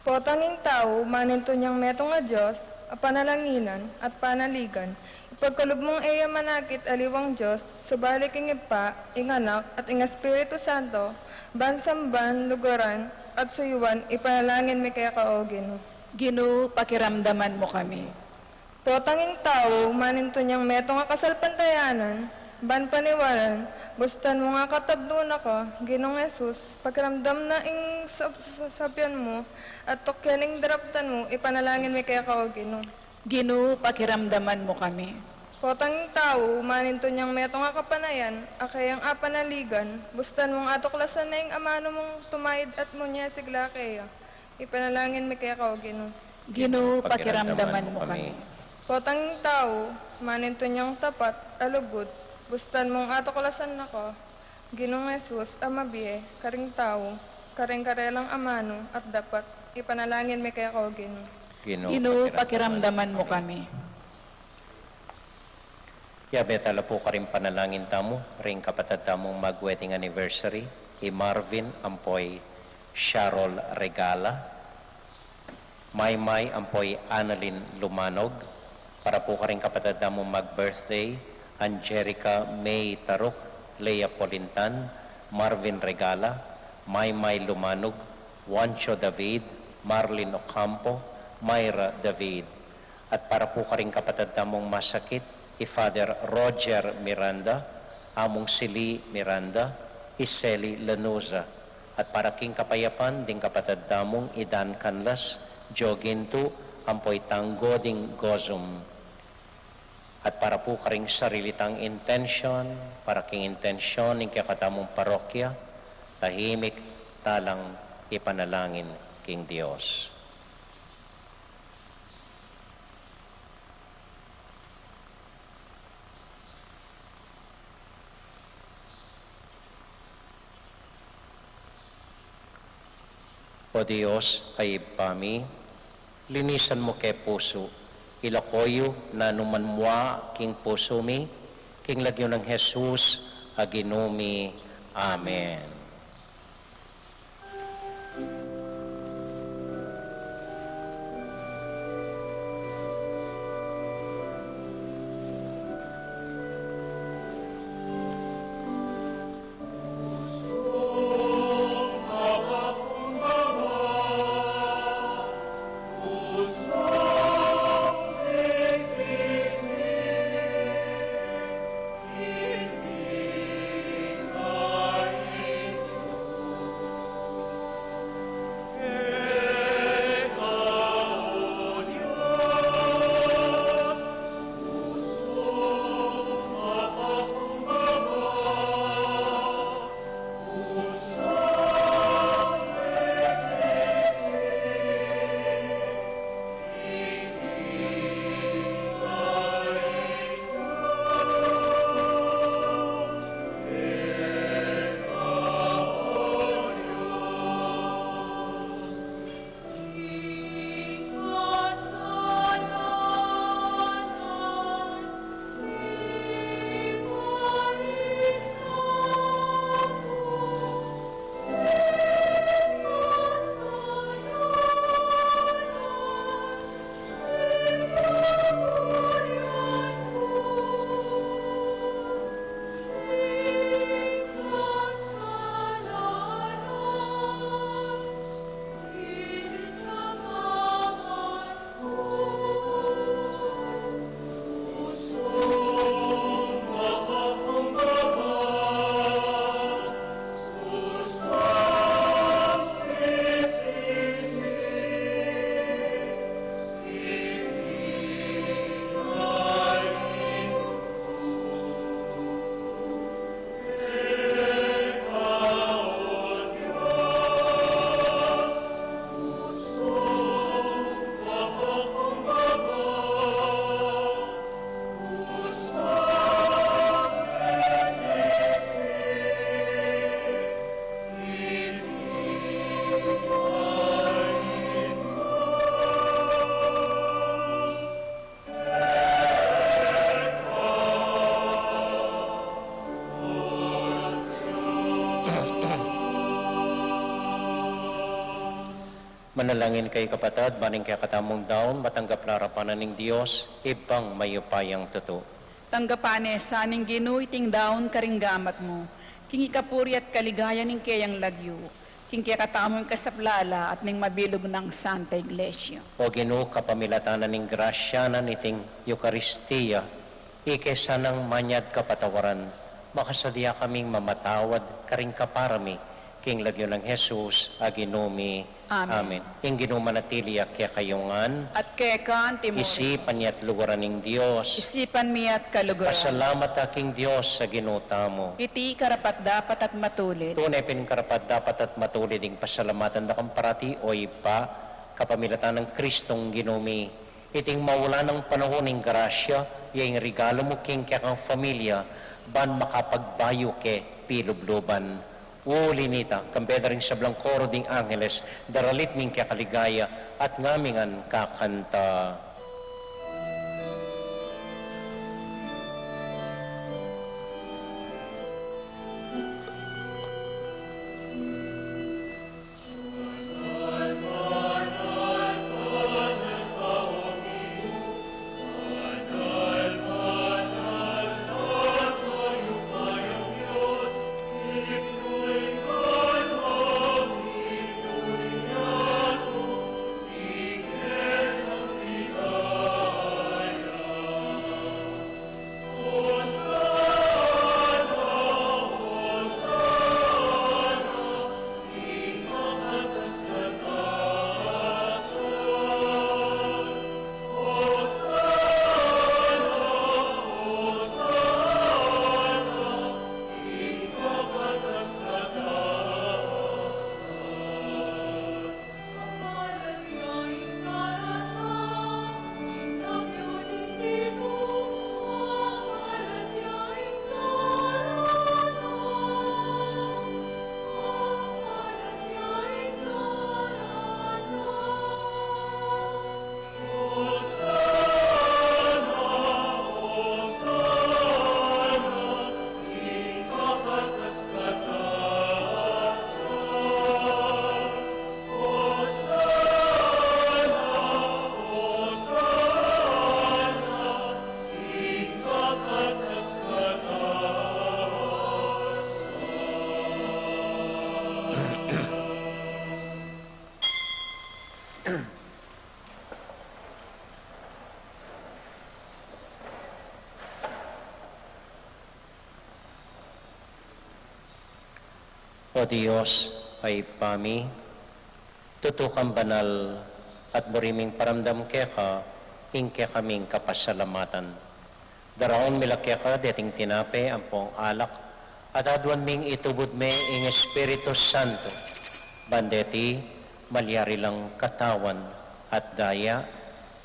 Potang ing tau, manintun yang metung a Dios, a panalanginan, at panaligan, ipagkalub mung e ya manakit aliwang Dios, subali king Ibpa, ing Anak, at ing Espiritu Santo, ban samban, luguran, at suyuan, ipanalangin mi keka, O Ginu. Ginu, pakiramdaman mu kami. Potang ing tau, manintun yang metung a kasalpantayanan, ban paniwalan, bustan mu nga katabdu na ka, Ginung Jesus, pakiramdam na ing sab-, sa-, sabian mu, at tukyan ing daraptan mu, ipanalangin mi keka, O Ginu. Ginu, pakiramdaman mu kami. Potang tau, manintu yang metung a kapanayan, a keyang apanaligan, bustan mung atuklasan na ing amanu mung tumaid at munye sigla keya. Ipanalangin mi keka, O Ginu. Ginu, pakiramdaman mu kami. Potang tau, manintu yang tapat a lugud, bustan mung atuklasan na ka, Ginung Jesus, a mabie karing tau, karing karelang amanu at dapat. Ipanalangin mi keka, O Ginu. Ginu, pakiramdaman mu kami. Yabe tala pu karing panalangin tamu ring kapatad tamung mag-wedding anniversary, i Marvin ampo i Sharol Regala, Maymay ampo i Annalyn Lumanog. Para pu karing kapatad tamung mag-birthday, Angelica May Taruk, Lea Polintan, Marvin Regala, Maymay Lumanog, Juancho David, Marlin Ocampo, Myra David. At para pu karing kapatad tamung masakit, i Father Roger Miranda, Among Sili Miranda, i Seli Lanuza. At para king kapayapan ding kapatad tamung i Dan Canlas, Joe Gintu, ampo i Tanggo ding Gozum. At para pu karing sarili tang intensyon, para king intensyon ning kekatamung parokya, tahimik talang ipanalangin king Dios. O Dios, a Ibpa mi, linisan mu ke pusu, ilako yu nanu man mua king pusu mi, king lagyu nang Jesus a Ginu mi. Amen. Manalangin kayu, kapatad, ban ing kekatamung daun matanggap la arapan na ning Dios, Ibpang mayupayang tutu. Tanggapan ne sa ning Ginu iting daun karing gamat mu, king ikapuri at kaligayan ning keyang lagyu, king kekatamung kasaplalan at ning mabilug nang Santa Iglesia. O Ginu, kapamilatan na ning grasya na niting Eukaristia, ike sanang manyad kapatawaran, makasadya kaming mamatawad karing kapara mi, King lagyu nang Jesus a Ginu mi. Amen. Amen. Ing Ginu manatili ya kekayu ngan. At keka antimurin. Isipan ye at luguran ing Dios. Isipan mi at kaluguran. Pasalamat ta king Dios a Ginu tamu. Iti karapat-dapat at matulid. Tune pin karapat-dapat at matulid ing pasalamatan da kang parati, o Ibpa, kapamilatan nang Kristong Ginu mi. Iting maulan a panahun ning grasya, ya ing regalu mu king kekang familia, ban makapagbayu ke pilubluban. Uli nita, kambe da ring sablang koro ding angeles, daralit mi ing kekaligaya, at ngami ngan kakanta. O Dios, a Ibpa mi, tutu kang banal, at buri ming paramdam keka ing kekaming kapasalamatan. Daraun mi la keka deting tinape ampong alak, at aduan ming itubud me ing Espiritu Santo, ban deti malyari lang katawan at daya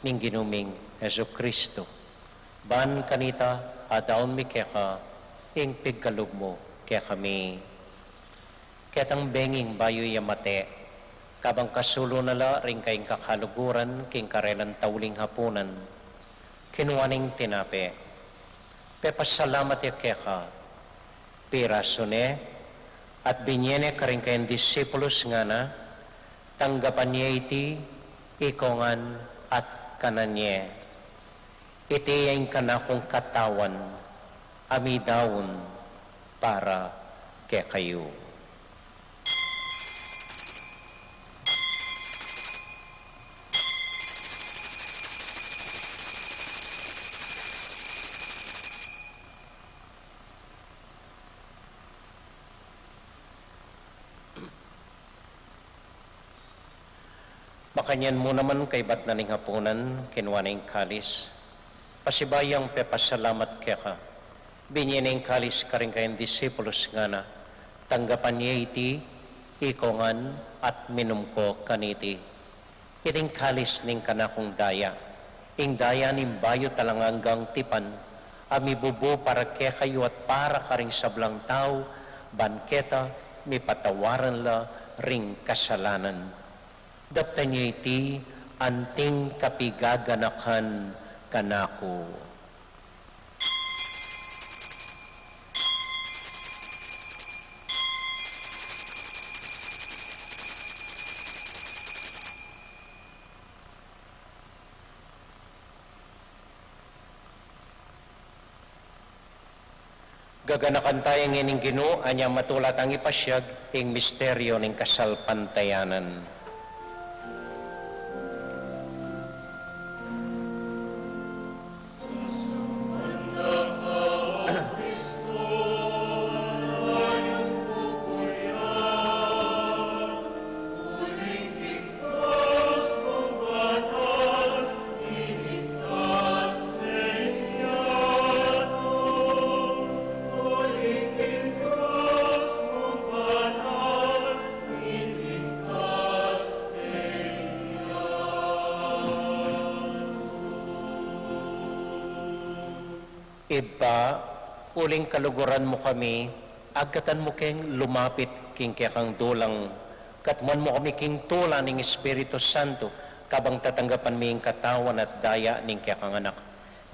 ning Ginu ming Jesucristo. Ban kanita, adaun mi keka ing pigkalub mu kekami. Ketang benging bayu ya mate, kabang kasulu na la ring kayang kakaluguran king karelang tauling hapunan, kinua ne ing tinape, pepasalamat ya keka, pirasu ne, at binye ne karing kayang disipulus, ngana, tanggapan ye iti, iko ngan at kanan ye. Iti ya ing kanakung katawan, a midaun para kekayu. Makanyan mu naman kaybat na ning hapunan, kinua ne ing kalis, pasibayu yang pepasalamat keka, binye ne ing kalis karing kayang disipulus, ngana, tanggapan ye iti, iko ngan at minum ko kaniti. Iting kalis ning kanakung daya, ing daya ning bayu at alang anggang tipan, a mibubu para kekayu at para karing sablang tau, ban keta mipatawaran la ring kasalanan. Daptan ye iti anting kapigaganakan kanaku. Gaganakan taya ngeni ing Ginu, anya matula tang ipasiag ing misteryu ning kasalpantayanan. Ibpa, uling kaluguran mu kami, agkatan mu keng lumapit king kekang dulang, katmuan mu kami king tula ning Espiritu Santo, kabang tatanggapan mi ing katawan at daya ning kekang Anak.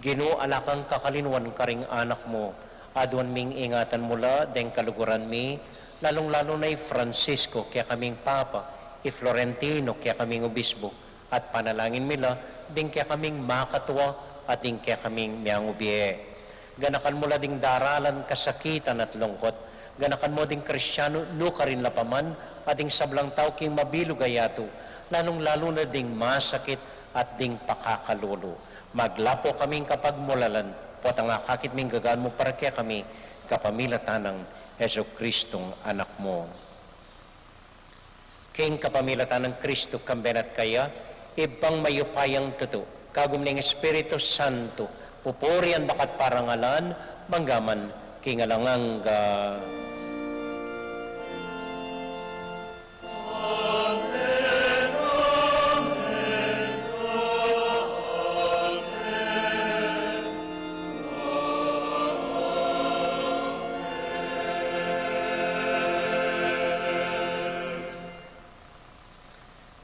Ginu, ala kang kakalinuan karing anak mu, aduan ming ingatan mu la deng kaluguran mi, lalung-lalu na i Francisco, kekaming Papa, i Florentino, kekaming Obispo, at panalangin mi la ding kekaming makatua at ding kekaming miangubie. Ganakan mu la ding daralan, kasakitan at lungkot. Ganakan mu ding Kristiano nukarin la pa man at ding sablang tau king mabilug a yatu, lalung-lalu na ding masakit at ding pakakalulu. Maglapo kaming kapagmulalan, potang akakit ming gagaan mu para kekami, kapamilatan nang Jesucristong Anak mu. King kapamilatan nang Kristo, kambe na at kaya, Ibpang mayupayang tutu, kagum ning Espiritu Santo, pupurian da ka at parangalan, mangga man king alang angga.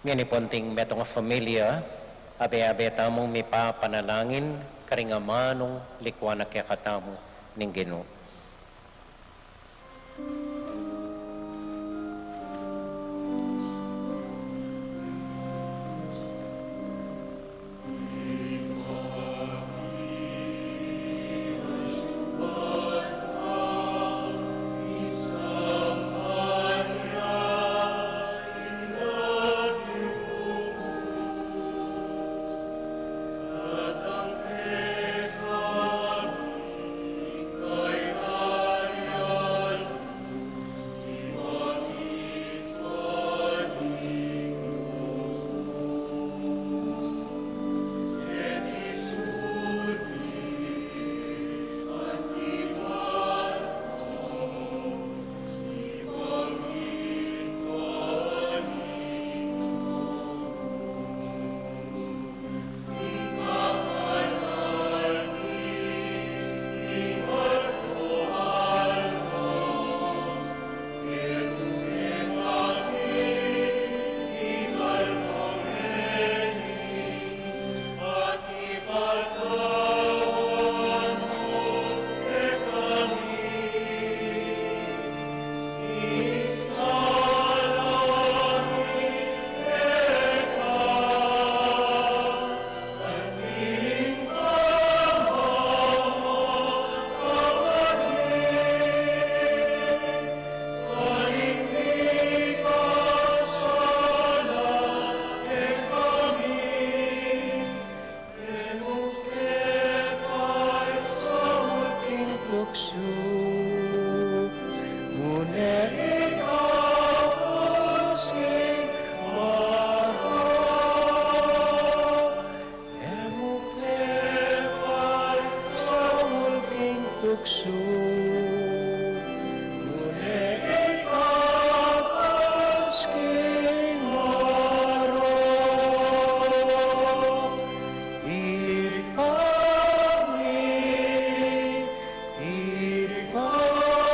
Ngeni pu, anting metung a familia, abe-abe tamung mipapanalangin karing amanung likuan na kekatamu ning Ginu. Tuksu, nune ikabus king marok, e mu ke paisaul king tuksu, nune ikabus king marok. Ibpa mi, Ibpa mi.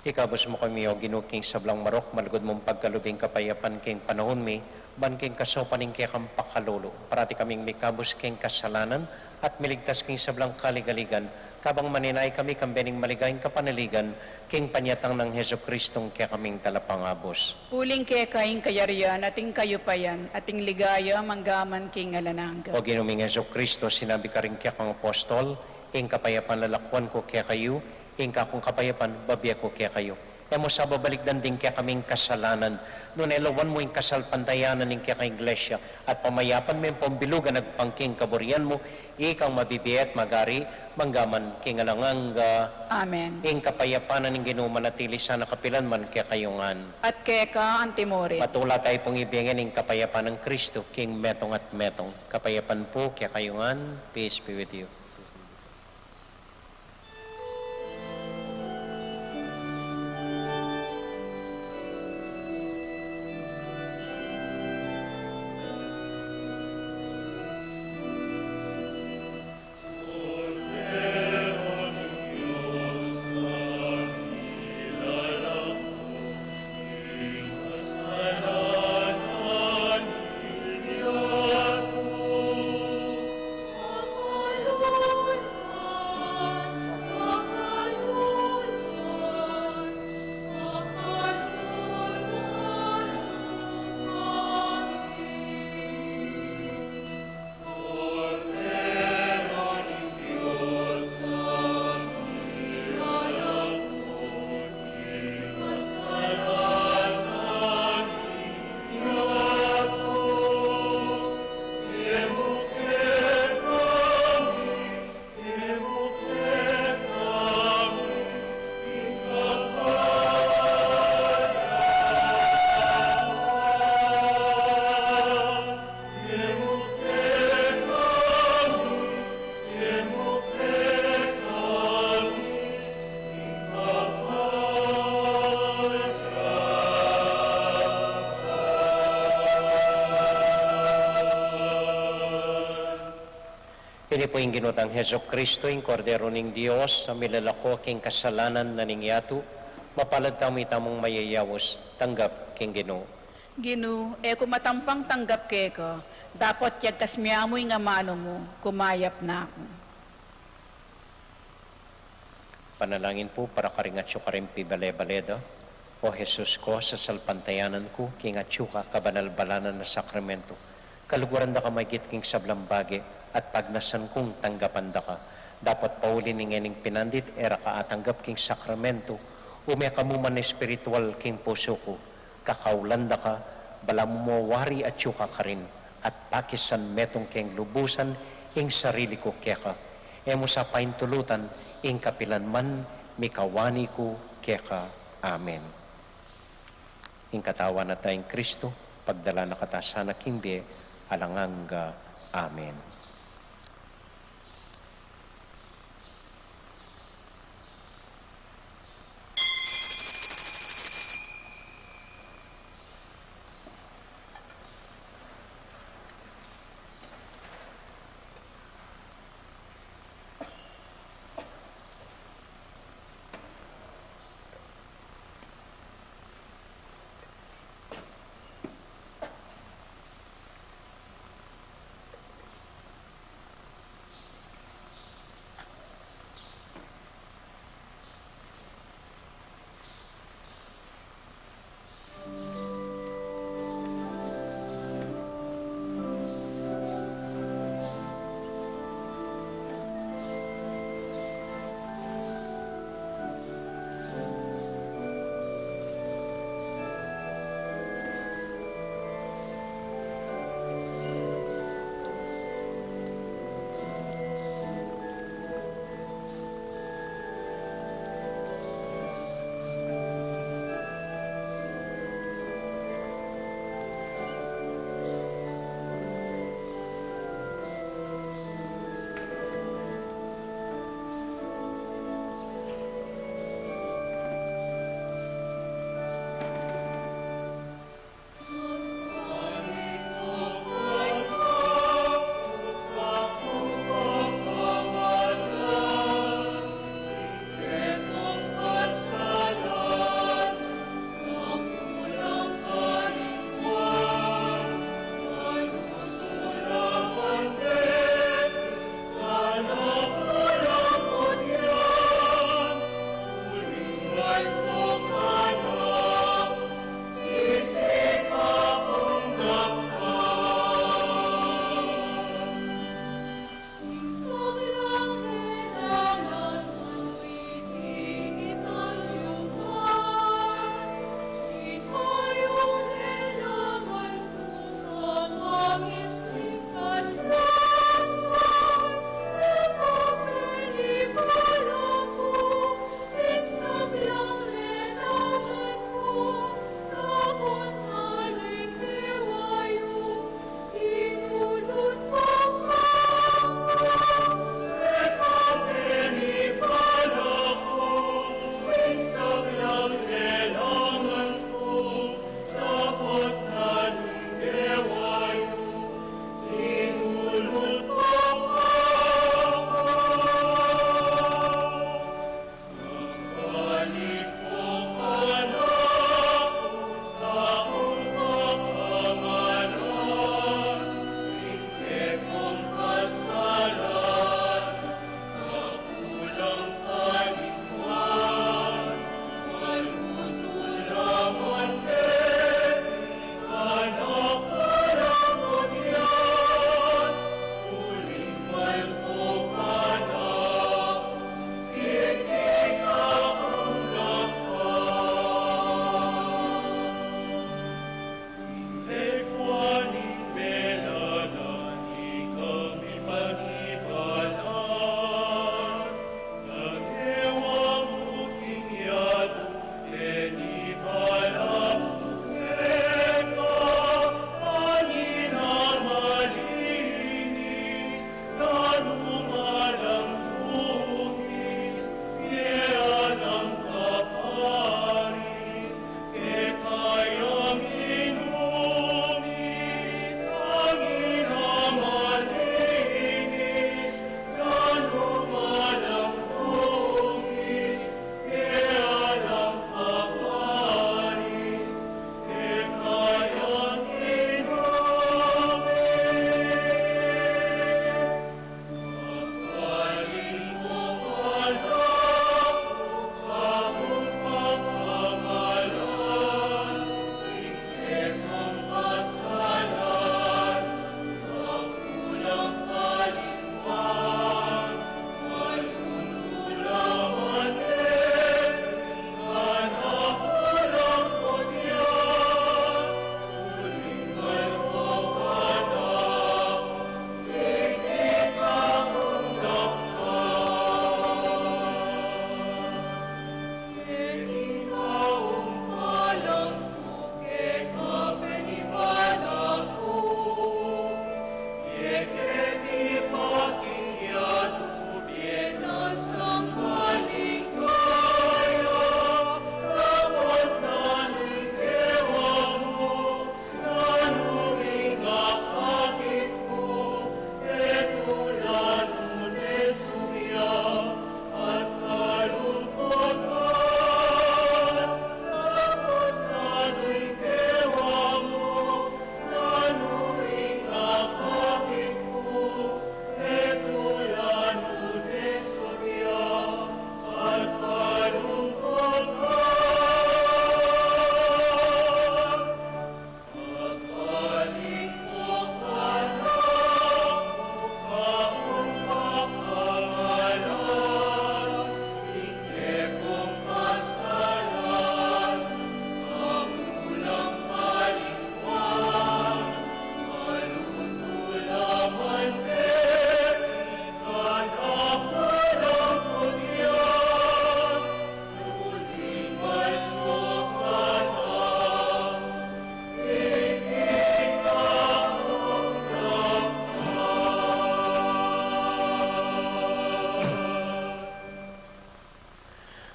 Ikabus mu kami, O Ginu, king sablang marok, malugud mung pagkalub ing kapayapan king panaun mi, ban king kasaupan ning kekang pakalulu, parati kaming mikabus king kasalanan, at miligtas king sablang kaligaligan, kabang maninaya kami kambe ning maligayang kapanaligan, king panyatang nang Jesucristong kekaming Talapangabus. Uling keka ing kayarian, at ing kayupayan, at ing ligaya, mangga man king alang angga. O Ginu ming Jesucristo, sinabi karing kekang apostol, Ing kapayapan lalakwan ku kekayu, ing kakung kapayapan bibie ku kekayu. E mu sa babalikdan ding kekaming kasalanan, nune lawan mu ing kasalpantayanan ning kekang Iglesia, at pamayapan me ing pambilugan agpang king kaburian mu, ikang mabibie at magari, mangga man king alang angga. Amen. Ing kapayapan ning Ginu manatili sana kapilan man kekayu ngan. At keka antimurin. Matula tayu pung ibie ngan ing kapayapan nang Kristo, king metung at metung. Kapayapan pu kekayu ngan, peace be with you. Pu ing Ginu tang Jesucristo, ing Kordero ning Dios, a milalako king kasalanan na ning yatu. Mapalad tamu itamung mayayaus tanggap king Ginu. Ginu, e ku matampang tanggap keka, dapot yagkas me mu ing amanu mu, kumayap na ku. Panalangin pu para karing atyu ka ring pibale-bale da. O Jesus ku, sasalpantayanan ku king atyu ka kabanal-balanan a sakramento, kaluguran da ka maigit king sablang bage at pagnasan kung tanggapan da ka. Dapot pauli ning ngening pinandit e ra ka atanggap king sakramento, ume ka mu man espiritual king pusu ku. Kakaulan da ka, balamu mo wari atyu ka karin, at pakisan metung keng lubusan ing sarili ku keka. E mu sa paintulutan ing kapilan man mikawani ku keka. Amen. Ing Katawan at ing Kristo, pagdala na kata sana king bie alang angga. Amen.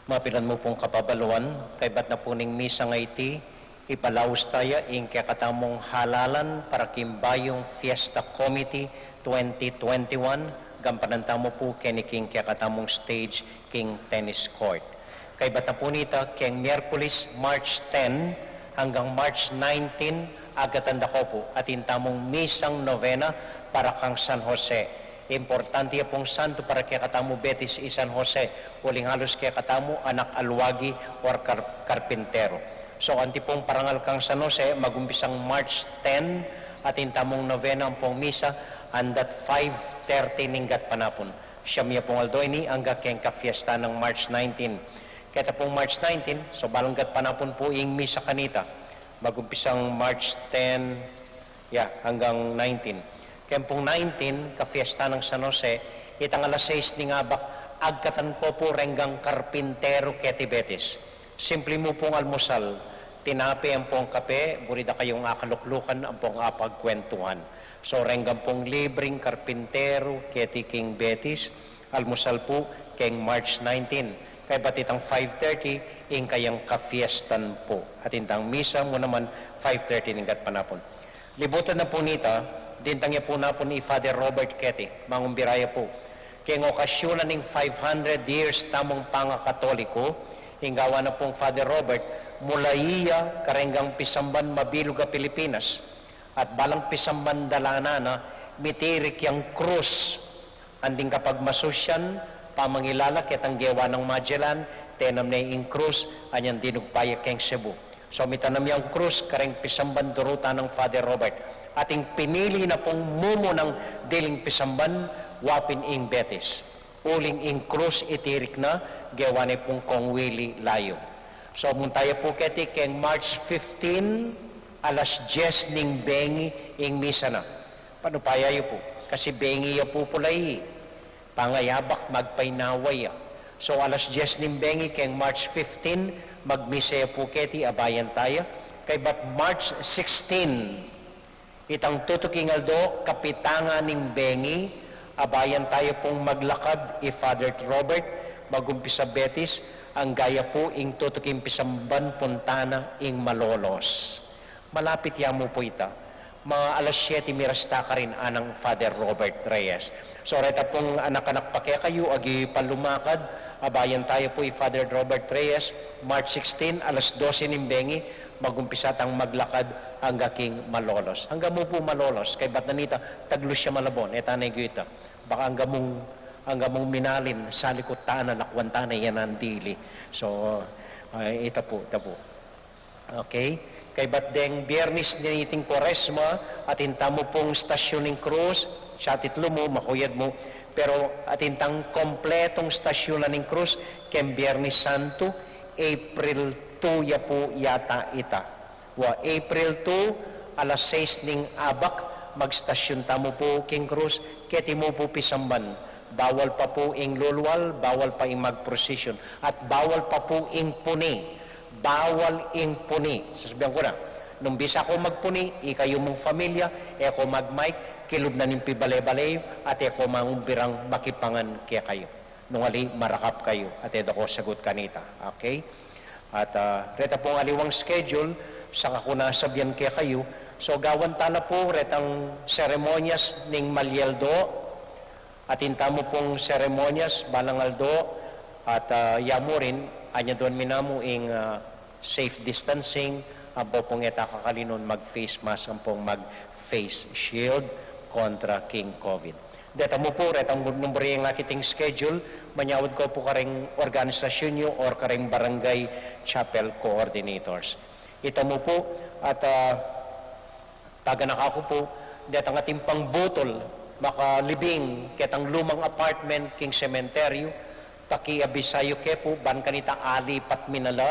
Mapilan mu pung kababaluan, kaybat na pu ning misang iti, ipalaus taya ing kekatamung halalan para king bayung Fiesta Committee twenty twenty-one, gampanan tamu pu keni king kekatamung stage king tennis court. Kaybat na pu nita, keng Miyerkules, March ten, hanggang March nineteen, agatan da ko pu, atin tamung misang novena para kang San Jose. Importante ya pung santu para kekatamu Betis i San Jose, uling halus kekatamu anak aluagi or kar-, karpintero. So, anti pung parangal kang San Jose, magumpisang March ten, atin tamung novena ampong misa, andat five thirty ning gatpanapun. Siyam ya pung aldo ini angga keng kafiesta nang March nineteen. Keta pung March nineteen, so balang gatpanapun pu ing misa kanita. Magumpisang March ten, ya, hanggang nineteen. Keng pung nineteen, kafiesta nang San Jose, itang alas sais ning abak, agkatan ko pu renggang karpintero keti Betis. Simple mu pung almusal, tinape ampong kape, buri da kayung akaluklukan ampong apagkwentuhan. So, renggang pung libreng karpintero keti king Betis, almusal pu keng March nineteen. Kaybat itang five thirty, ing kayang kafiestan pu. Atin tang misa mu naman five thirty ning gatpanapun. Libutan na pu nita, dintang ya pu napun i Father Robert keti, mangumbira ya pu. Keng okasyunan ning five hundred years tamung pangakatoliko, ing gawa na pung Father Robert, mulayi ya karenggang pisamban mabilug a Pilipinas, at balang pisamban dalanan na, mitirik yang krus, anting kapagmasusyan, pamangilala ketang gewa nang Magellan, tenam ne ing krus, anyang dinugpa ya keng Cebu. So, mitanam yang krus kareng pisamban durutan nang Father Robert. Ating pinili na pung mumunang diling pisamban, wa pin ing Betis. Uling ing krus itirik na, gewa ne pung Kong Willie Layum. So, munta ya pu keti keng March fifteen, alas dyes ning bengi ing misa na. Panupaya yu pu, kasi bengi ya pu pulayi. Pangayabak magpainawa ya. So, alas dyes ning bengi keng March fifteen, magmisa ya pu keti, abayan taya. Kaybat March sixteen, itang tutuking aldo, kapitanga ning bengi, abayan taya pung maglakad i Father Robert, magumpisa Betis, angga ya pu ing tutuking pisamban punta na ing Malolos. Malapit ya mu pu ita. Mga alas siyete miras ta karin, anang Father Robert Reyes. So, reta pung anak-anak pa kekayu, agi pa lumakad, abayan taya pu i Father Robert Reyes, March sixteen, alas dose ning bengi, magumpisa tang maglakad angga king Malolos. Angga mu pu Malolos, kaybat na nita, Taglusya Malabon, e ta na igwita. Baka angga mung, angga mung Minalin, salikut ta na, lakwan ta na yan ang dili. So, ay, ita pu, ita pu. Okay? Kaybat deng Biyernes niting Kuaresma, atin tamu pung Stasyon ning Krus, siyatitlu mu, makuyad mu, pero atin tang kompletong Stasyon na ning Krus, keng Biyernes Santo, April two ya pu yata ita. Wa, April two, alas sais ning abak, magstasyon tamu pu king krus, keti mu pu pisamban. Bawal pa pu ing lulwal, bawal pa ing magprosesyon, at bawal pa pu ing puni. Bawal ing puni. Sasabian ku na, nung bisa ku magpuni, ikayu mung familia, e ku magmaik, kilub na ning pibale-bale yu, at e ku mangumbirang makipangan kekayu. Nung ali, marakap kayu, at e da ku sagut kanita. Okay? At, ah, reta pung aliwang schedule, saka ku na sabian kekayu. So, gawan ta na pu retang seremonyas ning malyaldo, atin tamu pung seremonyas balang aldo, at, ah, ya mu rin, anyaduan mi namu ing, ah, safe distancing, ampo pung e ta kakalinun mag-face mask, ampong mag-face shield kontra king COVID. Deta mu pu, retang nung buri yang akiting schedule, manyawad ko pu kareng organisasyun yu or kareng barangay chapel coordinators. Ita mu pu, at, ah, taganaka ku pu, detang atin pang butol, makalibing ketang lumang apartment king sementeryo, pakiabisa yu ke pu, ban kanita alipat mi na la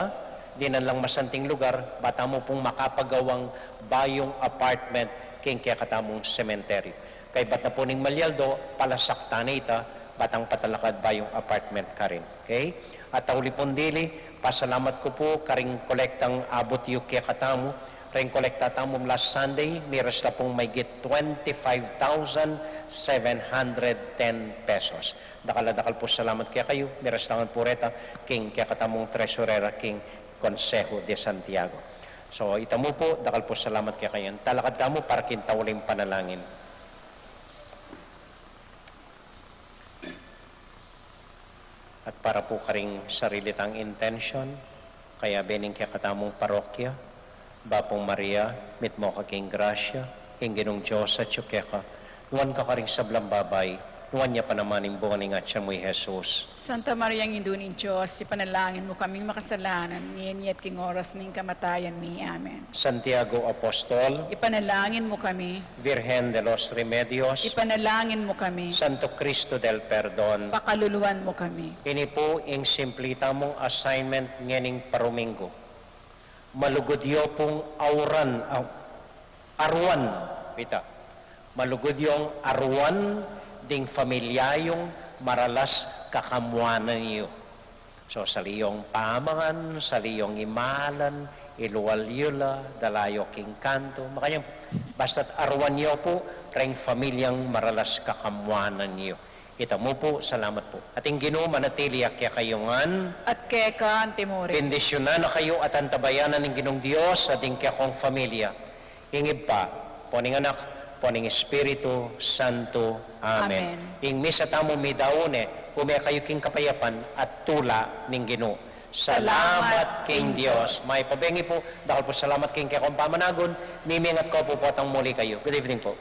dinan lang masanting lugar, ba tamu pung makapagawang bayung apartment king kekatamung sementeryo. Kaybat na pu ning malyaldo, palasak ta na ita, ba tang patalakad bayung apartment karin. Okay? At tauli pung dili, pasalamat ku pu, karing kolektang abut yu kekatamu, Reng kolekta tamung last Sunday, miras la pung maygit twenty-five thousand seven hundred ten pesos. Dakal a dakal pung salamat kekayu, miras la ngan pu reta king kekatamung tresurera king Konseho de Santiago. So, itamu pu, dakal pung salamat kekayu. Talakad tamu para king tauling panalangin. At para pu karing sarili tang intensyon, kayabe ning kekatamung parokya, Bapu Maria, mitmu ka king grasya, ing Ginung Dios atyu keka, nuan ka karing sablang babai, nuan ya pa naman ing bunga ning atyan mu, i Jesus. Santa Maria, Indu ning Dios, ipanalangin mu kaming makasalanan, ngeni at king oras ning kamatayan mi. Amen. Santiago Apostol, ipanalangin mu kami. Virgen de los Remedios, ipanalangin mu kami. Santo Cristo del Perdon, pakaluluan mu kami. Ini pu ing simpli tamung assignment ngening paruminggu. Malugud yu pung auran, au-, aruan, pita. Malugud yung aruan ding familia yung maralas kakamuanan yu. So, sali yung pamangan, sali yung imalan, ilual yu la, dala yu king kantu. Makanya, basta't aruan yu pu, reng familiang maralas kakamuanan yu. Itamu pu, salamat pu. At ing Ginu manatili ya kekayu ngan. At keka antimurin. Bendisyunan na kayu at antabayanan ning Ginung Dios at ing kekong familia. Ing Ibpa, ampo ning Anak, ampo ning Espiritu Santo. Amen. Amen. Ing misa tamu midaun ne, ume kayu king kapayapan at tula ning Ginu. Salamat king Dios. Mayap a bengi pu, dakal pung salamat king kekong pamanagun, mimingat ku pu potang muli kayu. Good evening pu.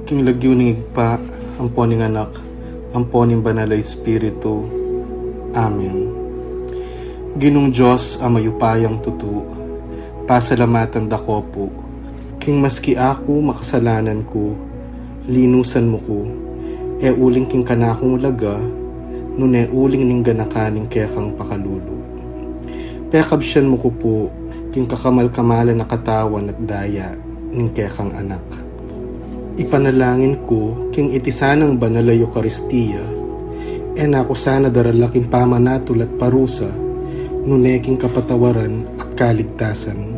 King lagyu ning Ibpa, ampo ning Anak, ampo ning Banal a Espiritu. Amen. Ginung Dios a mayupayang tutu, pasalamatan da ka pu, king maski aku makasalanan ku, linusan mu ku, e uling king kanakung laga, nune uling ning ganakan ning kekang pakalulu. Pekabsian mu ku pu king kakamal-kamalan a katawan at daya ning kekang Anak. Ipanalangin ku king iti sanang banal a Eukaristia, e na ku sana darala king pamanatul at parusa, nune king kapatawaran at kaligtasan.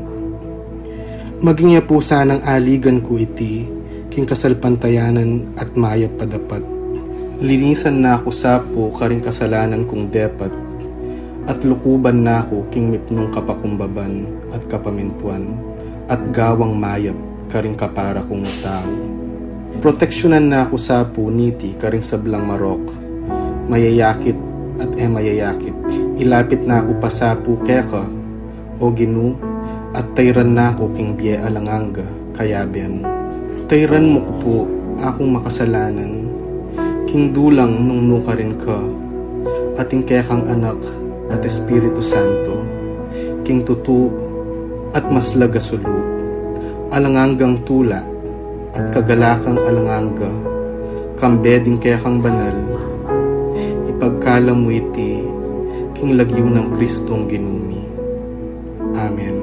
Maging ya pu sanang aligan ku iti king kasalpantayanan at mayap a dapat. Linisan na ku sa pu karing kasalanan kung depat, at lukuban na ku king mipnung kapakumbaban at kapamintuan, at gawang mayap karing kapara kung tau. Proteksyunan na ku sa pu niti karing sablang marok, mayayakit at e mayayakit. Ilapit na ku pa sa pu keka, O Ginu, at tayran na ku king bie alang angga, kayabe mu. Tayran mu ku pu akung makasalanan, king dulang nung nukarin ka, at ing kekang Anak at Espiritu Santo, king tutu at maslag a sulu, alang anggang tula, at kagalakang alang angga, kambe ding kekang banal, ipagkalam mu iti, king lagyu nang Kristong Ginu mi. Amen.